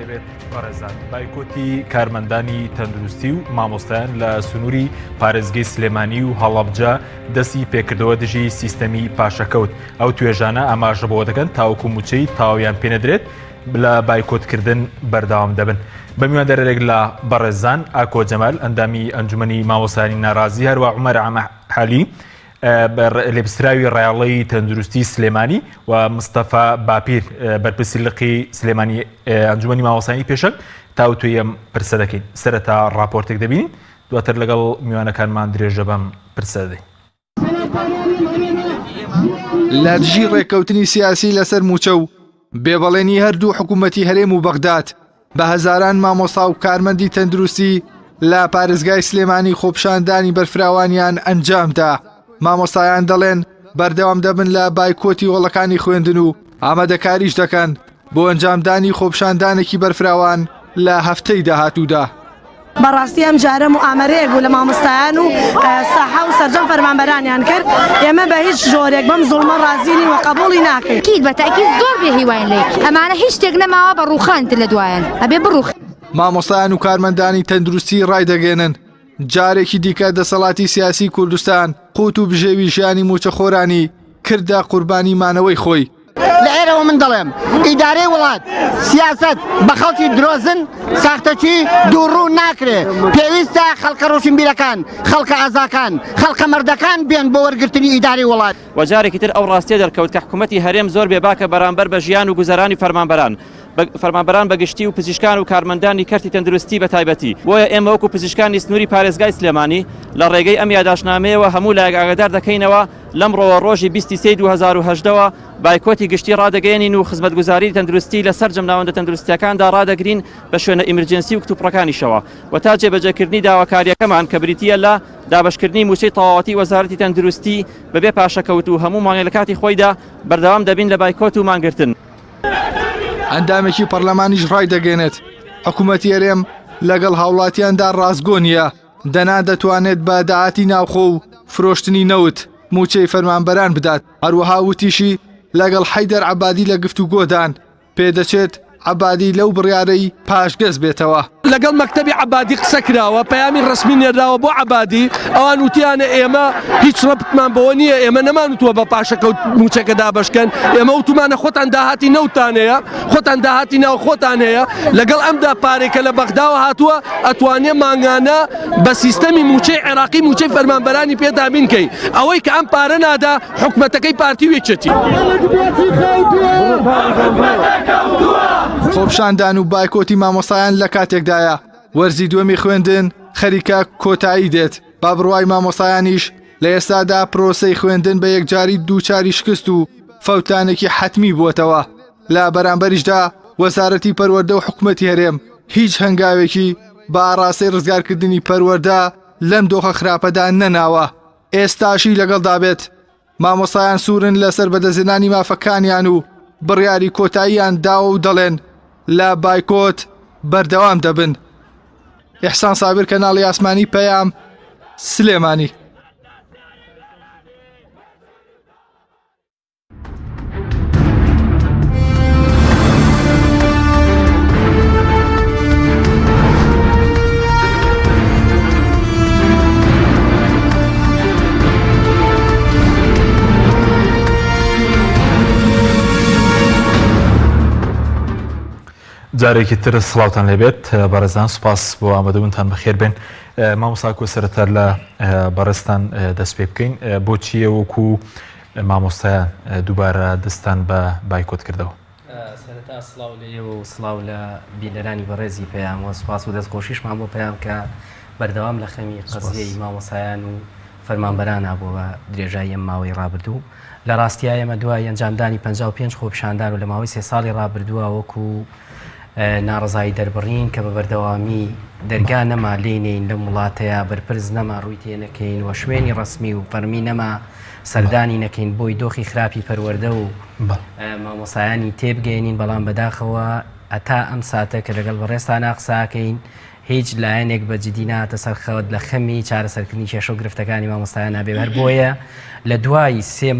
لێبێت بەڕێزان. بایکۆتی کارمەندانی تەندروستی و مامۆستایان لە سنووری پارێزگەی سلێمانی و هەڵەبجە دەستی پێکردەوە دژی سیستەمی پاشەکەوت. ئەو توێژانە ئاماژە بەوە دەکەن تاوەکو مووچەی تەواویان پێنەدرێت لە بایکۆتکردن بەردەوام دەبن. بە میواندارێک لە بەڕێزان ئاکۆ جەمال ئەندامی ئەنجومەنی مامۆستایانی ناڕازی هەروە عومەر عەلی لێپرسراوی ڕایەڵەی تەندروستی سلێمانی و مستەفا باپیر بەرپرسی لقی سلێمانی ئەنجومەنی مامۆستایانی پێشەنگ تاوتوێی ئەم پرسە دەکەین. سەرەتا ڕاپۆرتێک دەبینین دواتر لەگەڵ میوانەکانمان درێژە بەم پرسە دەدەین. لە دژی ڕێککەوتنی سیاسی لەسەر مووچە و بێ بەڵێنی هەردوو حکوومەتی هەرێم و بەغداد، بە هەزاران مامۆستا و کارمەندی تەندروستی لە پارێزگای سلێمانی خۆپیشاندانی بەرفراوانیان ئەنجامدا. مامۆستایان دەڵێن، بەردەوام دەبن لە بایکۆتی هۆڵەکانی خوێندن و ئامادەکاریش دەکەن بۆ ئەنجامدانی خۆپیشاندانێکی بەرفراوان لە هەفتەی داهاتوودا. بەڕاستی ئەم جارە موئامەرەیەک بوو لە مامۆستایان و ساحە و سەرجەم فەرمانبەرانیان کرد، ئێمە بە هیچ جۆرێک بەم زوڵمە ڕازی نین و قەبوڵی ناکەین. تەئکید بە تەئکید زۆر بێ هیواین لێی ئەمانە هیچ شتێک نەماوە بە ڕووخان تر لە دوایان ئەبێ بڕوخێ. مامۆستایان و کارمەندانی تەندروستی ڕایدەگەیەنن، جارێکی دیکە دەسەڵاتی سیاسی کوردستان قوت و بژێوی ژیانی مووچەخۆرانی کردە قوربانی مانەوەی خۆی. لە ئێرەوە من دەڵێم ئیدارەی وڵات سیاسەت بە خەڵکی درۆزن ساختەچی دووڕوو ناکرێ پێویستە خەڵکە ڕۆشنبیرەکان خەڵکە ئازاکان خەڵکە مەردەکان بێن بۆ وەرگرتنی ئیدارەی وڵات. وە جارێکی تر ئەو ڕاستیە دەرکەوت کە حکومەتی هەرێم زۆر بێباکە بەرامبەر بە ژیان و گوزەرانی فەرمانبەران فەرمانبەران بە گشتی و پزیشکان و کارمەندانی کەرتی تەندروستی بە تایبەتی بۆیە ئێمە وەکو پزیشکانی سنووری پارێزگای سلێمانی لە ڕێگەی ئەم یاداشتنامەیەوە هەموو لایەک ئاگادار دەکەینەوە لەمڕۆوە ڕۆژی 20 سێی 2018 وە بایکۆتی گشتی ڕادەگەیەنین و خزمەتگوزاری تەندروستی لە سەرجەم ناوەندە تەندروستیەکاندا ڕادەگرین بە شوێنە emergency و کتوپڕەکانیشەوە و تا جێبەجێکردنی داواکاریەکەمان کە بریتییە لە دابەشکردنی مووچەی تەواوەتی وەزارەتی تەندروستی بەبێ پاشەکەوت و هەموو مانگێک لە کاتی خۆیدا بەردەوام دەبین لە بایکۆت و مانگرتن. ئەندامێکی پەرلەمانیش ڕایدەگەێنێت، حکوومەتی هەرێم لەگەڵ هاوڵاتیاندا ڕاستگۆ نییە، دەنا دەتوانێت بە داهاتی ناوخۆ و فرۆشتنی نەوت مووچەی فەرمانبەران بدات، هەروەها وتیشی، لەگەڵ حەیدەر عەبادی لە گفتوگۆدان، پێدەچێت عەبادی لەو بڕیارەی پاشگەز بێتەوە. لەگەڵ مەکتەبی عەبادی قسە کراوە، پەیامی ڕەسمی نێردراوە بۆ عەبادی، ئەوان وتیانە ئێمە هیچ ڕەبتمان بەوە نییە، ئێمە نەمانوتووە بە پاشەکەوت مووچەکە دابەشکەن، ئێمە وتومانە خۆتان داهاتی نەوتتان هەیە، خۆتان داهاتی ناوخۆتان هەیە، لەگەڵ ئەمدا پارەی کە لە بەغداوە هاتووە ئەتوانێ مانگانە بە سیستەمی مووچەی عێراقی مووچەی فەرمانبەرانی پێ دابین کەی، ئەوەی کە ئەم پارە نادا حکومەتەکەی پارتی و یەکێتی. خۆپیشاندان و بایکۆتی مامۆستایان لە کاتێکدایە وەرزی دووەمی خوێندن خەریکە کۆتایی دێت، بە بڕوای مامۆستایانیش لە ئێستادا پرۆسەی خوێندن بە یەکجاری دووچاری شکست و فەوتانێکی حەتمی بووەتەوە، لە بەرامبەریشدا وەزارەتی پەروەردە و حکومەتی هەرێم هیچ هەنگاوێکی بە ئاڕاستەی ڕزگارکردنی پەروەردە لەم دۆخە خراپەدا نەناوە. ئێستاشی لەگەڵدا بێت مامۆستایان سوورن لەسەر بەدەستهێنانی مافەکانیان و بڕیاری کۆتاییان داوە و دەڵێن لە بایکۆت بەردەوام دەبن. ئیحسان سابیر کەناڵی ئاسمانی پەیام سلێمانی. جارێکی تر سڵاوتان لێبێت بەڕێزان سوپاس بۆ ئامادەبوونتان بەخێر بێن مامۆساکۆ سەرەتا لە بەڕێزتان دەست پێ بکەین بۆچیە وەکو مامۆستایان دووبارە دەستان بە بایکۆت کردەوە؟ سەرەتا سڵاو لە ئێوە و سڵاو لە بینەرانی بەڕێزی پەیام و سوپاس و دەستخۆشیشمان بۆ پەیام کە بەردەوام لە خەمی قەزیەی مامۆستایان و فەرمانبەرانە بووە بە درێژایی ئەم ماوەی ڕابردوو. لە ڕاستیا ئێمە دوای ئەنجامدانی 55 خۆپیشاندان و لە ماوەی سێ ساڵی ڕابردووە وەکو ناڕەزایی دەربڕین کە بە بەردەوامی دەرگا نەما لێی نەین لەم وڵاتەیا بەرپرس نەما ڕووی تێ نەکەین و شوێنی ڕەسمی و فەرمی نەما سەردانی نەکەین بۆی دۆخی خراپی پەروەردە و مامۆسایانی تێبگەێنین بەڵام بەداخەوە هەتا ئەم ساتە کە لەگەڵ بەڕێزتانا قساکەین هیچ لایەنێک بە جدی ناتە سەر خەوت لە خەمی چارەسەرکردنی کێشە و گرفتەکانی مامۆستایان نابێ هەر بۆیە لە دوای سێ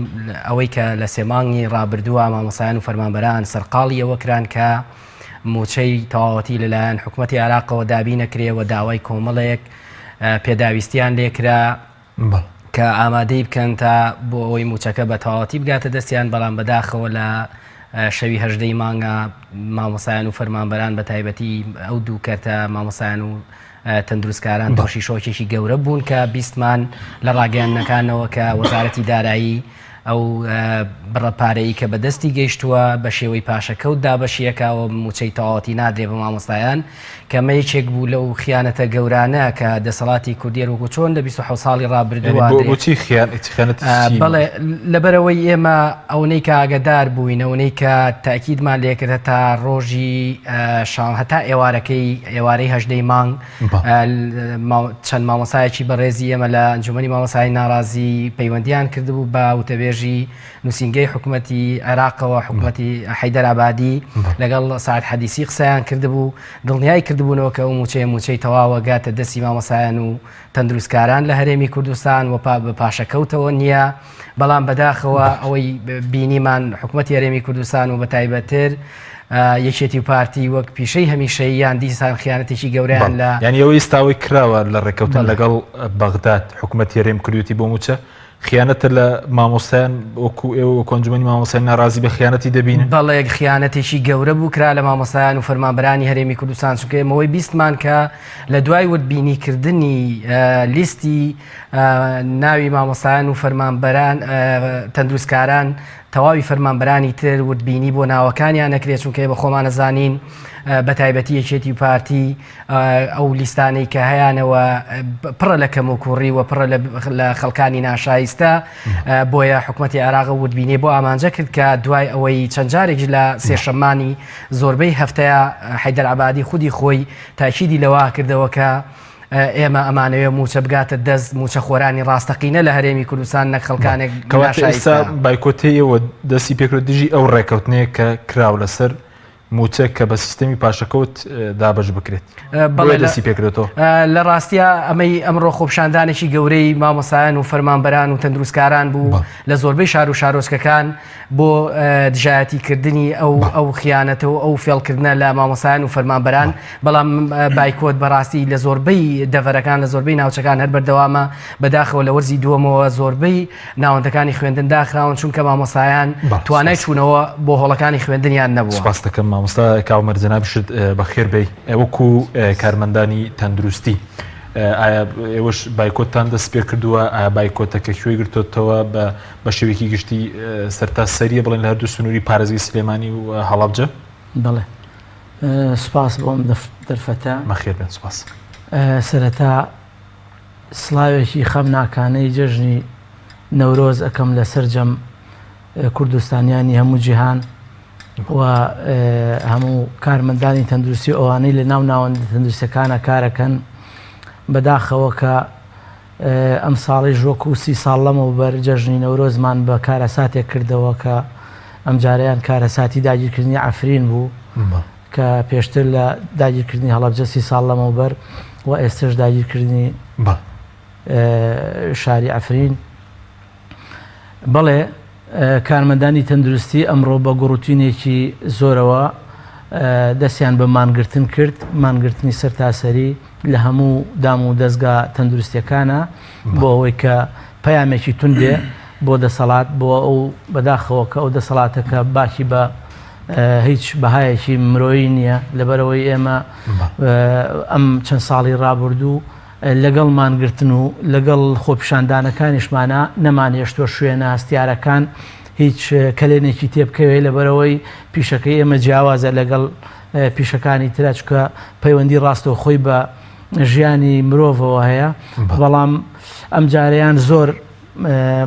ئەوەی کە لە سێ مانگی ڕابردووە مامۆستایان و فەرمانبەران سەرقاڵی ئەوە کران کە. مووچەی تەواوەتی لەلایەن حکومەتی عێراقەوە دابین نەکرێ و داوای کۆمەڵێک پێداویستیان لێکرا کە ئامادەی بکەن تا بۆ ئەوەی مووچەکە بە تەواوەتی بگاتە دەستیان، بەڵام بەداخەوە لە شەوی هەژدەی مانگا مامۆستایان و فەرمانبەران بە تایبەتی ئەو دوو کەرتە مامۆستایان و تەندروستکاران تووشی شۆکێکی گەورە بوون کە بیستمان لە ڕاگەیاندنەکانەوە کە وەزارەتی دارایی ئەو بڕە پارەی کە بەدەستی گەیشتووە بە شێوەی پاشەکەوت دابەشیەکەوە موچەی تەواوەتی نادرێ بە مامۆستایان کە ئەمە یەکێک بوو لەو خیانەتە گەورانە کە دەسەڵاتی کوردی هەر وەکو چۆن لە 27 ساڵی ڕابردووە یعنی بۆ بۆچی خیان خیانەتی چی؟ بەڵێ لەبەرەوەی ئێمە ئەونەی کە ئاگدار بووین ئەونەی کە تاکیدمان لێکرد هەتا ڕۆژی شان هەتا ئێوارەکەی ئێوارەی هەژدەی مانگ چەند مامۆسایەکی بەڕێزی ئێمە لە ئەنجومەنی مامۆسای ناڕازی پەیوەندیان کردبوو بە وتەبێژی نووسینگەی حکومەتی عێراقەوە حکومەتی حەیدەر ئابادی لەگەڵ سعد حەدیسی قسەیان کردبوو دڵنیای کردبوونەوە کە ئەو مووچەیە مووچەی تەواوە گاتە دەستی مامۆسایان و تەندروستکاران لە هەرێمی کوردستان و بە پاشەکەوتەوە نییە بەڵام بەداخەوە ئەوەی بینیمان حکومەتی هەرێمی کوردستان و بەتایبەتر یەکێتی و پارتی وەک پیشەی هەمیشەییان دیسان خیانەتێکی گەورەیان لە یانی ئەوەی ئێستاوەی کراوە لە ڕێککەوتن لەگەڵ بەغداد حکومەتی هەرێم کردوێتی بۆ مووچە خیانەتە لە مامۆستایان وەکو ئێوە وەکو ئەنجومەنی مامۆستایان ناڕازی بە خیانەتی دەبینن؟ بەڵێ خیانەتێکی گەورە بوو کرا لە مامۆستایان و فەرمانبەرانی هەرێمی کوردستان چونکە ئێمە ئەوەی بیستمان کە لە دوای وردبینیکردنی لیستی ناوی مامۆستایان و فەرمانبەران تەندروستکاران تەواوی فەرمانبەرانی تر وردبینی بۆ ناوەکانیان نەکرێت چونکە ئێمە خۆمان ئەزانین بە تایبەتی یەکێتی و پارتی ئەو لیستانەی کە هەیانەوە پڕە لە کەموکوڕی و پڕە لە خەڵکانی ناشایستە بۆیە حکوومەتتی عێراق وردبینی بۆ ئامانجە کرد کە دوای ئەوەی چەند جارێک لە سێشەمانی زۆربەی هەفتەیە حیدەر عبادی خودی خۆی تاکیدی لەوە کردەوە کە ئێمە ئەمانەوێ موچە بگاتە دەست موچەخۆرانی ڕاستەقینە لە هەرێمی کوردستان نەک خەڵکانێک کەواتە ئێستا بایکۆتەی ئێوە دەستی پێکرد دژی ئەو ڕێکەوتنەیە کە کراو لەسەر مووچە کە بە سیستەمی پاشەکەوت دابەش بکرێت بەڵێ دەستی پێکرێتەوە لە ڕاستیا ئەمەی ئەمڕۆ خۆپشاندانێکی گەورەی مامۆسایان و فەرمانبەران و تەندروستکاران بوو لە زۆربەی شار و شارۆچکەکان بۆ دژایەتی کردنی ئەو ئەو خیانەتە و ئەو فێڵکردنە لە مامۆسایان و فەرمانبەران بەڵام بایکۆت بەڕاستی لە زۆربەی دەڤەرەکان لە زۆربەی ناوچەکان هەر بەردەوامە بەداخەوە لە وەرزی دووەمەوە زۆربەی ناوەندەکانی خوێندن داخراون چونکە مامۆستایان توانای چوونەوە بۆ هۆڵەکانی خوێندنیان نەبووە. سپاست دەکەم مامۆستا کاومەر جەنابیشت بەخێر بێی وەکو کارمەندانی تەندروستی ئایا ئێوەش بایکۆتتان دەست پێ کردووە ئایا بایکۆتەکە کوێی گرتۆتەوە بە بە شێوەیەکی گشتی سەرتاسەریە بڵێن لە هەردوو سنووری پارێزگەی سلێمانی و هەڵەبجە؟ بەڵێ سپاس بۆ ئەم دەرفەتە. بەخێر بێن سپاس. سەرەتا سڵاوێکی خەمناکانەی جەژنی نەورۆز ئەکەم لە سەرجەم کوردستانیانی هەموو جیهان و هەموو کارمەندانی تەندروستی ئەوانەی لە ناو ناوەندە تەندروستەکانە کارەکەن بەداخەوە کە ئەم ساڵیش وەکو سی ساڵ لەمەوبەر جەژنی نەورۆزمان بە کارەساتێک کردەوە کە ئەمجارەیان کارەساتی داگیرکردنی عەفرین بوو کە پێشتر لە داگیرکردنی هەڵەبجە سی ساڵ لەمەوبەر و ئێستش داگیرکردنی شاری عەفرین. بەڵێ کارمەندانی تەندروستی ئەمڕۆ بە گوڕوتینێکی زۆرەوە دەستیان بە مانگرتن کرد، مانگرتنی سەرتاسەری لە هەموو دام و دەزگا تەندروستیەکانە بۆ ئەوەی کە پەیامێکی توندێ بۆ دەسەڵات بۆ ئەو بەداخەوە کە ئەو دەسەڵاتە کە باکی بە هیچ بەهایەکی مرۆیی نییە لەبەرەوەی ئێمە ئەم چەند ساڵی ڕابردوو لەگەڵ مانگرتن و لەگەڵ خۆپیشاندانەکانیشمانا نەمانهێشتووە شوێنە هەستیارەکان هیچ کەلێنێکی تێبکەوێت لەبەرئەوەی پیشەکەی ئێمە جیاوازە لەگەڵ پیشەکانی ترا چونکە پەیوەندی ڕاستەوخۆی بە ژیانی مرۆڤەوە هەیە بەڵام ئەمجارەیان زۆر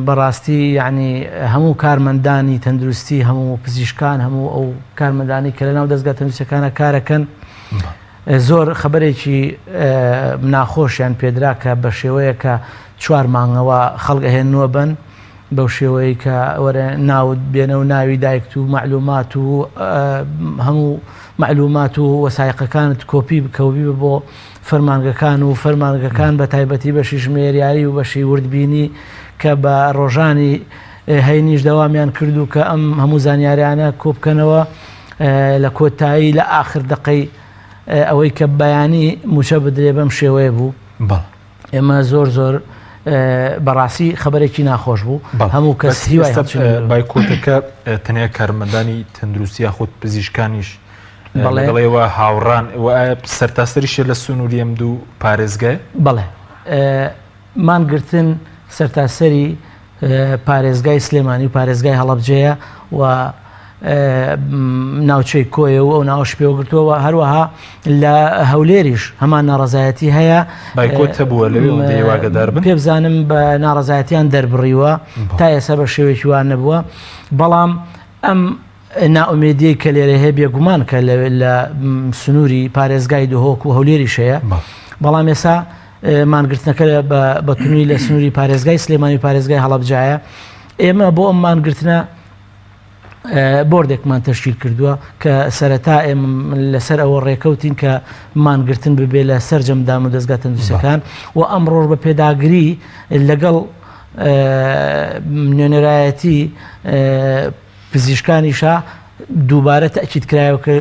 بەڕاستی یعنی هەموو کارمەندانی تەندروستی هەموو پزیشکان هەموو ئەو کارمەندانی کە لەناو دەستگا تەندروستەکانە کارەکەن زۆر خەبەرێکی ناخۆشیان پێدرا کە بە شێوەیە کە چوار مانگەوە خەڵک ئەهێننوە بن بەو شێوەیە کە وەرە ناوت بێنە و ناوی دایکت و معلومات و هەموو معلومات و وەسایقەکانت کۆپی بکە و بیبە بۆ فەرمانگەکان و فەرمانگەکان بە تایبەتی بەشی ژمێریاری و بەشی وردبینی کە بە ڕۆژانی هەینیش دەوامیان کرد و کە ئەم هەموو زانیاریانە کۆبکەنەوە. لە کۆتایی لە ئاخر دەقەی ئەوەی کە بەیانی موچە بدرێ بەم شێوەیە بوو ئێمە زۆر زۆر بەڕاستی خبرێکی ناخۆش بوو هەموو کەس هیوای بایکۆتەکە تەنیا کارمەندانی تەندروستی یاخود پزیشکانیش بەڵێەوە هاوڕان سەرتاسەریشە لە سنووری ئەم دوو پارێزگای بەڵێ مانگرتن سەرتاسەری پارێزگای سلێمانی و پارێزگای هەڵەبجەیە و ناوچەی کۆیە و ئەو ناوەش پێوەگرتووە هەروەها لە هەولێریش هەمان ناڕزایەتی هەیە بایکۆت هەبووە لەوێ واگەدار بن پێ بزانم بە ناڕزایەتیان دەربڕیوە تا ئێستا بە شێوەیەکی وان نەبووە بەڵام ئەم نائومێدیەی کە لێرە هەیە بێگومان کە لە سنووری پارێزگای دهۆک و هەولێریش هەیە بەڵام ئێستا مانگرتنەکە بە تونی لە سنووری پارێزگای سلێمانی و پارێزگای هەڵەبجایە ئێمە بۆ ئەم مانگرتنە بۆردێکمان تەشکیل کردووە کە سەرەتا ئێمە لەسەر ئەوە ڕێکەوتین کە مانگرتن ببێ لە سەرجەم دام و دەستگا تەندروستەکان و ئەمڕۆژ بە پێداگری لەگەڵ نوێنەرایەتی پزیشکانیشا دووبارە تەئکید کرایەوە کە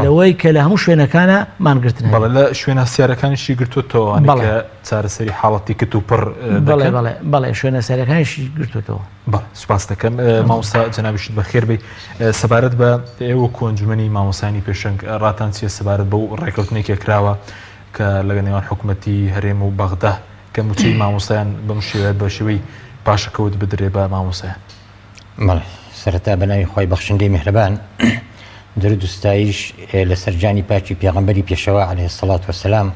لەوەی کە لە هەموو شوێنەکانە مانگرتن بەڵێ لە شوێنە سیارەکانیشی گرتوتەوە بەڵێ چارەسەری حاڵەتی کت و پڕ بەڵێ بەڵێ بەڵێ شوێنە سەرەکانیشی گرتوتەوە بەڵێ سوپاس دەکەم مامۆستا جەنابیشت بەخێر بێی سەبارەت بە ئێوە کۆنجومەنی مامۆسانی پێشەنگ ڕاتان چیە سەبارەت بەو ڕێکەوتنێکێ کراوە کە لەگە نێوان حکوومەتی هەرێم و بەغدا کە موچەی مامۆستایان بەم شێوەیە بە شێوەی پاشەکەوت بدرێ بە مامۆستایان. بەڵێ سەرەتا بە ناوی خوای بەخشندەی میهرەبان درود و ستایش لەسەر جانی پاکی پێغەمبەری پێشەوا علیه الصلاة والسلام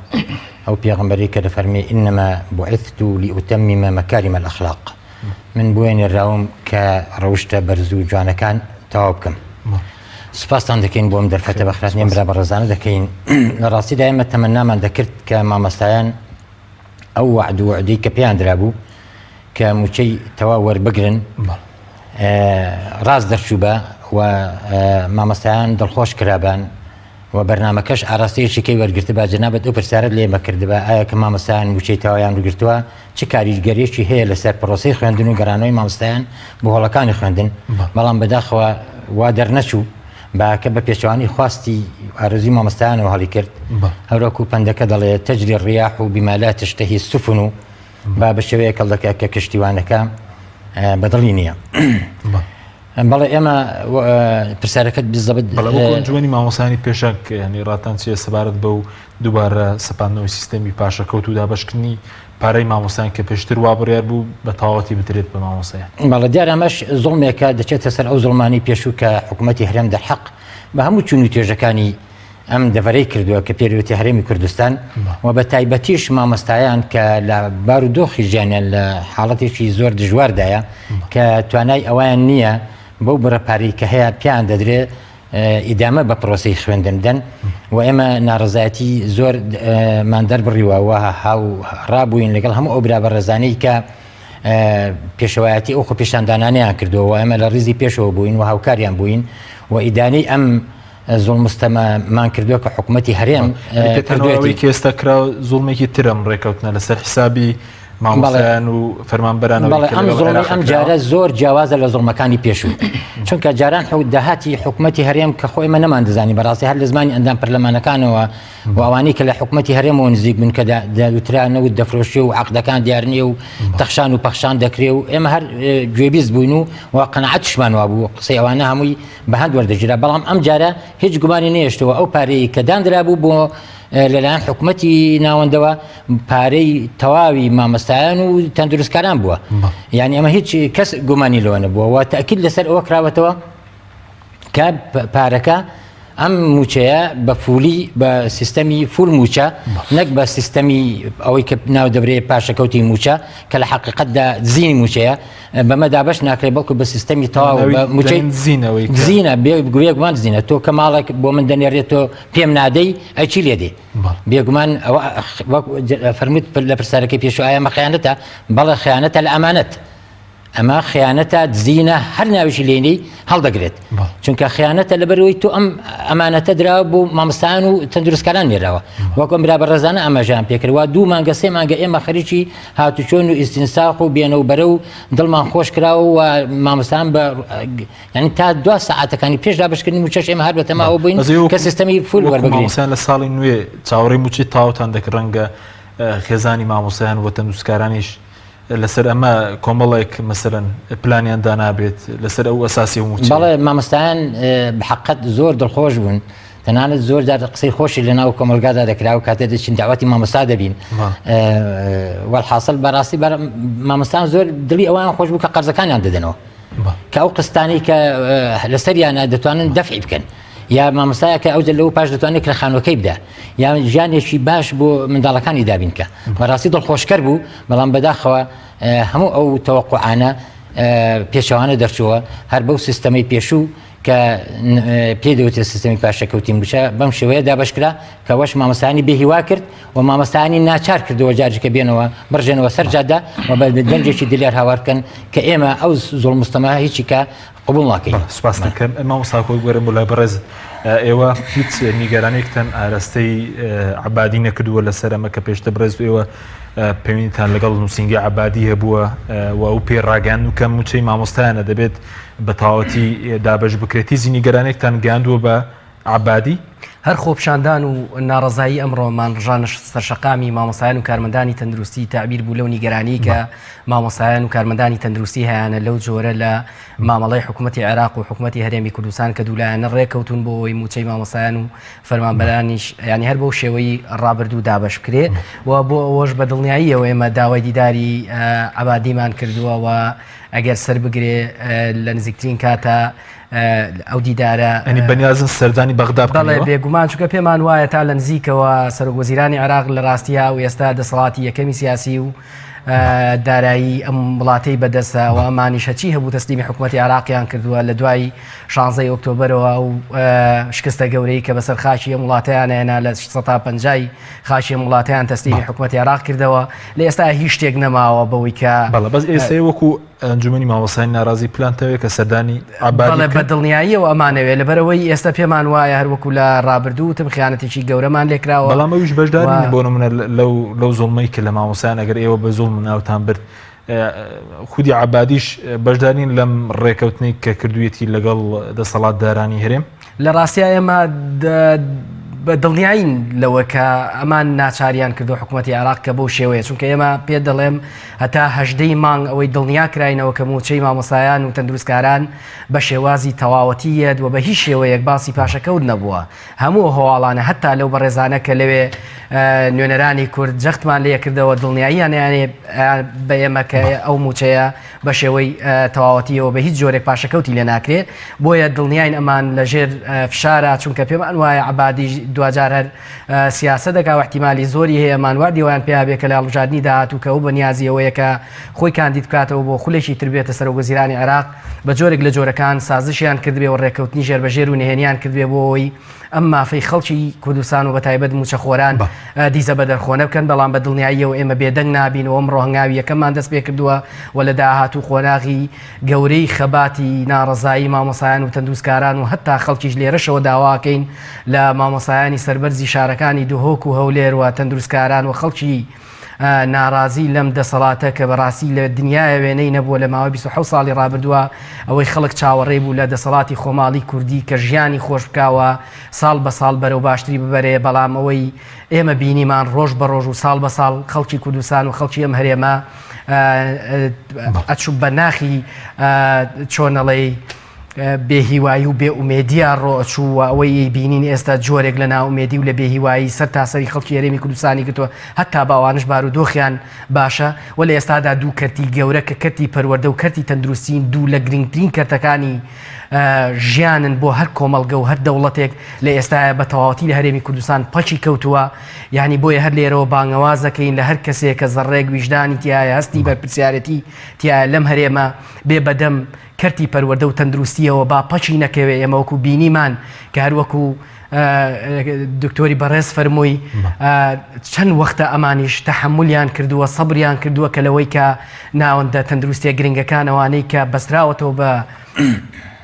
ئەو پێغەمبەری کە دەفەرمێ انما بعثت لاتمم مکارم الاخلاق من بۆیە نێراوم کە ڕەوشتە بەرز و جوانەکان تەواو بکەم سپاستان دەکەین بۆ ئەم دەرفەتە بەخراتنی ئەم برا بەڕێزانە دەکەین لە ڕاستیدا ئێمە تەمەنامان دەکرد کە مامۆستایان ئەو وەعد و وعدەی کە پێیان درابوو کە مووچەی تەواو وەربگرن ڕاست دەرچووبا و مامۆستایان دڵخۆش کرابان و بەرنامەکەش ئاراستەیەکی کەی وەرگرتبا جەنابت ئەو پرسیارت لێ مەکردبا ئایا کە مامۆستایان مووچەی تەواویان وەرگرتووە چ کاریگەریەکی هەیە لەسەر پرۆسەی خوێندن و گەڕانەوەی مامۆستایان بۆ هۆڵەکانی خوێندن بەڵام بەداخەوە وا دەرنەچوو باکە بە پێچەوانەی خواستی ئارەزووی مامۆستایانەوە هەڵی کرد هەروەکو پەندەکە دەڵێ تجري الرياح بما لا تشتهي السفن با بە شێوەیەک هەڵدەکات کە کەشتیوانەکە بەدڵی نییە. بەڵێ ئێمە پرسیارەکەت بزەبت بەڵێ وەکو ئەنجومەنی مامۆستایانی پێشەنگ یانی ڕاتان چییە سەبارەت بەو دووبارە سەپاندنەوەی سیستەمی پاشەکەوت و دابەشکردنی پارەی مامۆستایان کە پێشتر وا بڕیار بوو بە تەواوەتی بدرێت بە مامۆستایان؟ بەڵێ دیارە ئەمەش زوڵمێکە دەچێتە سەر ئەو زوڵمانەی پێشوو کە حکوومەتی هەرێم دەرحەق بە هەموو چون و توێژەکانی ئەم دەڤەرەی کردووە کە پێروێتی هەرێمی کوردستان و بە تایبەتیش مامۆستایان کە لە بارودۆخی ژیانیان لە حاڵەتێکی زۆر دژواردایە کە توانای ئەویان نییە بەو بڕە پارەی کە هەیە پیان دەدرێ ئیدامە بە پرۆسەی خوێندن بدەن و ئێمە ناڕزایەتی زۆر مان دەربڕیوە و هاو ڕابووین لەگەڵ هەموو ئەو برا بەڕێزانەی کە پێشەوایەتی ئەو خۆپیشاندانانیان کردووە و ئێمە لە ڕیزی پێشەوە بووین و هاوکاریان بووین و ئیدانەی ئەم زوڵم و ستەمە مان کردووە کە حکوومەتی هەرێم کردوویەتی کە ئێستا کرا زوڵمێکی ترم ڕێکەوتنە لەسەر حسابی مامۆستایان و فەرمانبەران بەڵێ ئەم زوڵمی ئەم جارە زۆر جیاوازە لە زوڵمەکانی پێشوو چونکە جاران داهاتی حکوومەتی هەرێم کە خۆی ئێمە نەماندەزانی بەڕاستی هەر لە زمانی ئەندام پەرلەمانەکانەوە و ئەوانەی کە لە حکوومەتی هەرێمەوە نزیک بن کە دەوترا نەوت دەفرۆشێ و عەقدەکان دیار نییە و تەخشان و پەخشان دەکرێ و ئێمە هەر گوێبیست بووین و و قەناعەتیشمان وابوو قسەی ئەوانە هەمووی بە هەند وەردەگیرا بەڵام ئەم جارە هیچ گومانی نەیەشتەوە ئەو پارەیە کە دانرابوو بۆ لەلایەن حکوومەتی ناوەندەوە پارەی تەواوی مامۆستایان و تەندروستکاران بووە یعنی ئەمە هیچ کەس گومانی لەوە نەبووە و تاکید لەسەر ئەوە کراوەتەوە کە پارەکە ئەم موچەیە بە فولی بە سیستەمی فول موچە نەک بە سیستەمی ئەوەی کە ناو دەبرێ پاشەکەوتی موچە کە لە حقیقتدا دزینی موچەیە بەمە دابەش ناکرێت بەڵکو بە سیستەمی تەواو بە موچەی دزینەوەی دزینە بێگومان دزینە تۆ کە ماڵێک بۆ من دەنێرێت تۆ پێم نادەی ئەی چی لێ دێ بێگومان ئەوە وەک فەرمووت لە پرسیارەکەی پێشوو ئایا ئەمە خیانەتە بەڵێ خیانەتە لە ئەمانەت. ئەمە خیانەتە دزینە هەر ناویشی لێنی هەڵدەگرێت چونکە خیانەتە لەبەرەوەی تۆ ئەم ئەمانەتە دراوە بۆ مامۆستایان و تەندروستکاران نێراوە وەکو برا بەڕێزانە ئاماژەیان پێکردوە دوو مانگە سێ مانگە ئێمە خەریکی هاتوچۆن و ئیستینساق و بێنە و بەرە و دڵمان خۆش کراوە و مامۆستان بە یعنی تا دوا سەعاتەکانی پێش دابشکردنی موچەش ئێمە هەر بەتەماوە بووین کە سیستەمی فول وەربگرین. مامۆستایان لە ساڵی نوێ چاوەڕێی موچەی تەواوتان دەکرد ڕەنگە خێزانی مامۆستایان و تەندروستکارانیش لەسەر ئەمە کۆمەڵێک مەسەلەن پلانیان دانابێت لەسەر ئەو ئەساسی و موچەیە. بەڵێ مامۆستایان بەحەقەت زۆر دڵخۆش بوون تەنانەت زۆر جار قسەی خۆشی لە ناو کۆمەلگادا دەکرا و کاتێ دەچین داوەتی مامۆستا دەبین وەحاصل بەڕاستی مامۆستان زۆر دڵی ئەوان خۆش بوو کە قەرزەکانیان دەدەنەوە کە ئەو قستانی کە لەسەریانە دەتوانن دەفعی بکەن یا مامۆستایە کە ئەو لەو پاش دەتوانێت کرە خانوەکەی بدا یان ژیانێکی باش بۆ منداڵەکانی دابین کە بەڕاستی دڵخۆشکەر بوو بەڵام بەداخەوە هەموو ئەو تەوەقعانە پێچەوانە دەرچووە هەر بەو سیستەمەی پێشوو کە پێ دەوترێت سیستەمی پاشەکەوتی مووچە بەم شێوەیە دابەشکرا کە وەش مامۆستایانی بێهیوا کرد و مامۆستایانی ناچار کردەوە جارجکە بێنەوە بڕژێنەوە سەر جادە و بە دەنگێکی دلێر هاوار بکەن کە ئێمە ئەو زوڵم مستەمە هیچی کە قبوڵ ناکەین. سپاس دەکەم مامۆستا کۆک وەرم بۆ لای بەڕێزت ئێوە هیچ نیگەرانێکتان ئاراستەی عەبادی نەکردووە لەسەر ئەمە کە پێشتر بڕێز ئێوە پەیوەندیتان لەگەڵ نووسینگەی عەبادی هەبووە و ئەو پێی ڕاگەیاند و کە مووچەی مامۆستایانە دەبێت بە تەواوەتی دابەش بکرێت هیچ نیگەرانێکتان گەیاندووە بە عەبادی؟ هەر خۆپیشاندان و ناڕەزایی ئەمڕۆمان ڕژانە سەرشەقامی مامۆستایان و کارمەندانی تەندروستی تەعبیر بوو لەو نیگەرانیی کە مامۆستایان و کارمەندانی تەندروستی هەیانە لەو جۆرە لە مامەڵەی حکوومەتی عێراق و حکوومەتی هەرێمی کوردستان کە دوولایەنە ڕێککەوتون بۆ ئەوەی مووچەی مامۆستایان و فەرمانبەرانیش یانی هەر بەو شێوەی ڕابردوو دابەش بکرێ و بۆ ئەوەش بە دڵنیاییەوە ئێمە داوای دیداری عەبادیمان کردووە و ئەگەر سەر بگرێ لە نزیکترین کاتە ئەو دیدارە ئەنی بەنیازن سەردانی بەغدا بەڵێ بێگومان چونکە پێمان وایە تا لە نزیکەوە سەرۆک وەزیرانی عێراق لە ڕاستیە و ئێستا دەسەڵاتی یەکەمی سیاسی و دارایی ئەم وڵاتەی بەدەستە و ئەمانیش هەچی هەبوو تەسلیمی حکوومەتی عێراقیان کردووە لە دوای شانزەی ئۆکتۆبەرەوە ئەو شکستە گەورەی کە بەسەر خاکی ئەم وڵاتەیان هێنا لە 150 خاکی ئەم وڵاتیان تەسلیمی حکوومەتی عێراق کردەوە لە ئێستا هیچ شتێک نەماوە بەوەی کە بەڵێ بەس ئێستا وەکو ئەنجومەنی مامۆستایان ناڕازی پلانتەوێت کە سەردانی عەبادی بەڵێ بە دڵنیاییەوە ئەمانەوێ لەبەرئەوەی ئێستا پێمان وایە هەروەکو لە ڕابردوو وتم خیانەتێکی گەورەمان لێکراوە بەڵام ئەویش بەشدار نین بۆ نمونە لەو لەو زوڵمەی کە لە مامۆستایان ئەگەر ئێوە بە زوڵم ناوتان برد خودی عەبادیش بەشدار نین لەم ڕێکەوتنەی کە کردوویەتی لەگەڵ دەسەڵاتدارانی هەرێم؟ لە ڕاستیا ئێمە بە دڵنیایین لەوە کە ئەمان ناچاریان کردو حکوومەتتی عێراق کە بەو شێوەیە چونکە ئێمە پێ دەڵێم هەتا هەژدەی مانگ ئەوەی دڵنیا کراینەوە کە مووچەی مامۆستایان و تەندروستکاران بە شێوازی تەواوەتی یەت و بە هیچ شێوەیەک باسی پاشەکەوت نەبووە هەموو ئەو هەواڵانە هەتا لەو بەڕێزانە کە لەوێ نوێنەرانی کورد جەختمان لێکردەوە دڵنیاییان بە ئێمە کە ئەو مووچەیە بە شێوەی تەواوەتیەوە بە هیچ جۆرێک پاشەکەوتی لێ ناکرێ بۆیە دڵنیاین ئەمان لە ژێر فشارە چونکە پێمان وایە عەبادی دواجار هەر سیاسە دەکا و احتیمالی زۆری هەیە ئەمان وەعدی وایان پێیا بێ کە لە هەڵبژاردنی داهاتوو کە ئەو بە نیازی ئەوەیە کە خۆی کاندید بکاتەوە بۆ خولێکی تر بێتە سەرۆک وەزیرانی عێراق بە جۆرێک لە جۆرەکان سازشیان کردبێ و ڕێککەوتنی ژێربەژێر و نهێنیان کردبێ بۆ ئەوەی ئەم مافەی خەڵکی کوردستان و بەتایبەت مووچەخۆران دیزە بە دەرخۆنە بکەن، بەڵام بە دڵنیاییەوە ئێمە بێدەنگ نابین و ئەمڕۆ هەنگاوی یەکەممان دەست پێکردووە و لە داهاتوو قۆناغی گەورەی خەباتی ناڕەزایی مامۆستایان و تەندروستکاران و هەتا خەڵکیش لێرەشەوە داواکەین لە مامۆستایانی سەربەرزی شارەکانی دهۆک و هەولێر و تەندروستکاران و خەڵکی ناڕازی لەم دەسەڵاتە کە بەڕاستی لە دنیایە وێنەی نەبووە لە ماوەی 27 ساڵی ڕابردووە ئەوەی خەڵک چاوەڕێی بوو لە دەسەڵاتی خۆماڵی کوردی کە ژیانی خۆش بکاوە ساڵ بە ساڵ بەرەو باشتری ببەرێ بەڵام ئەوەی ئێمە بینیمان ڕۆژ بە ڕۆژ و ساڵ بە ساڵ خەڵکی کوردستان و خەڵکی ئەم هەرێمە ئەچوو بە ناخی چۆنەڵێی بێ هیوایی و بێ ئومێدییا ڕۆ ئەچوو و ئەوەی ئەیبینین ئێستا جۆرێک لە نائومێدی و لە بێ هیوایی سەر تاسەری خەڵکی هەرێمی کوردستانی گرتووە هەتا بە ئەوانش بارودۆخیان باشە و لە ئێستادا دوو کەرتی گەورە کە کەرتی پەروەردە و کەرتی تەندروستین دوو لە گرنگترین کەرتەکانی. ژیانن بۆ هەر کۆمەڵگە و هەر دەوڵەتێک لە ئێستایا بە تەواوەتی لە هەرێمی کوردستان پەکی کەوتووە یانی بۆیە هەر لێرەوە بانگەواز دەکەین لە هەر کەسێک کە زەڕێک ویژدانی تایە هەستی بەرپرسیارەتی تایە لەم هەرێمە بێ بەدەم کەرتی پەروەردە و تەندروستیەوە با پەکی نەکەوێ ئێمە وەکو بینیمان کە هەر وەکو دکتۆری بەڕێز فەرمووی چەند وەختە ئەمانیش تەحەمولیان کردووە سەبریان کردووە کە لەوەی کە ناوەندە تەندروستیە گرنگەکان ئەوانەی کە بەستراوەتەوە بە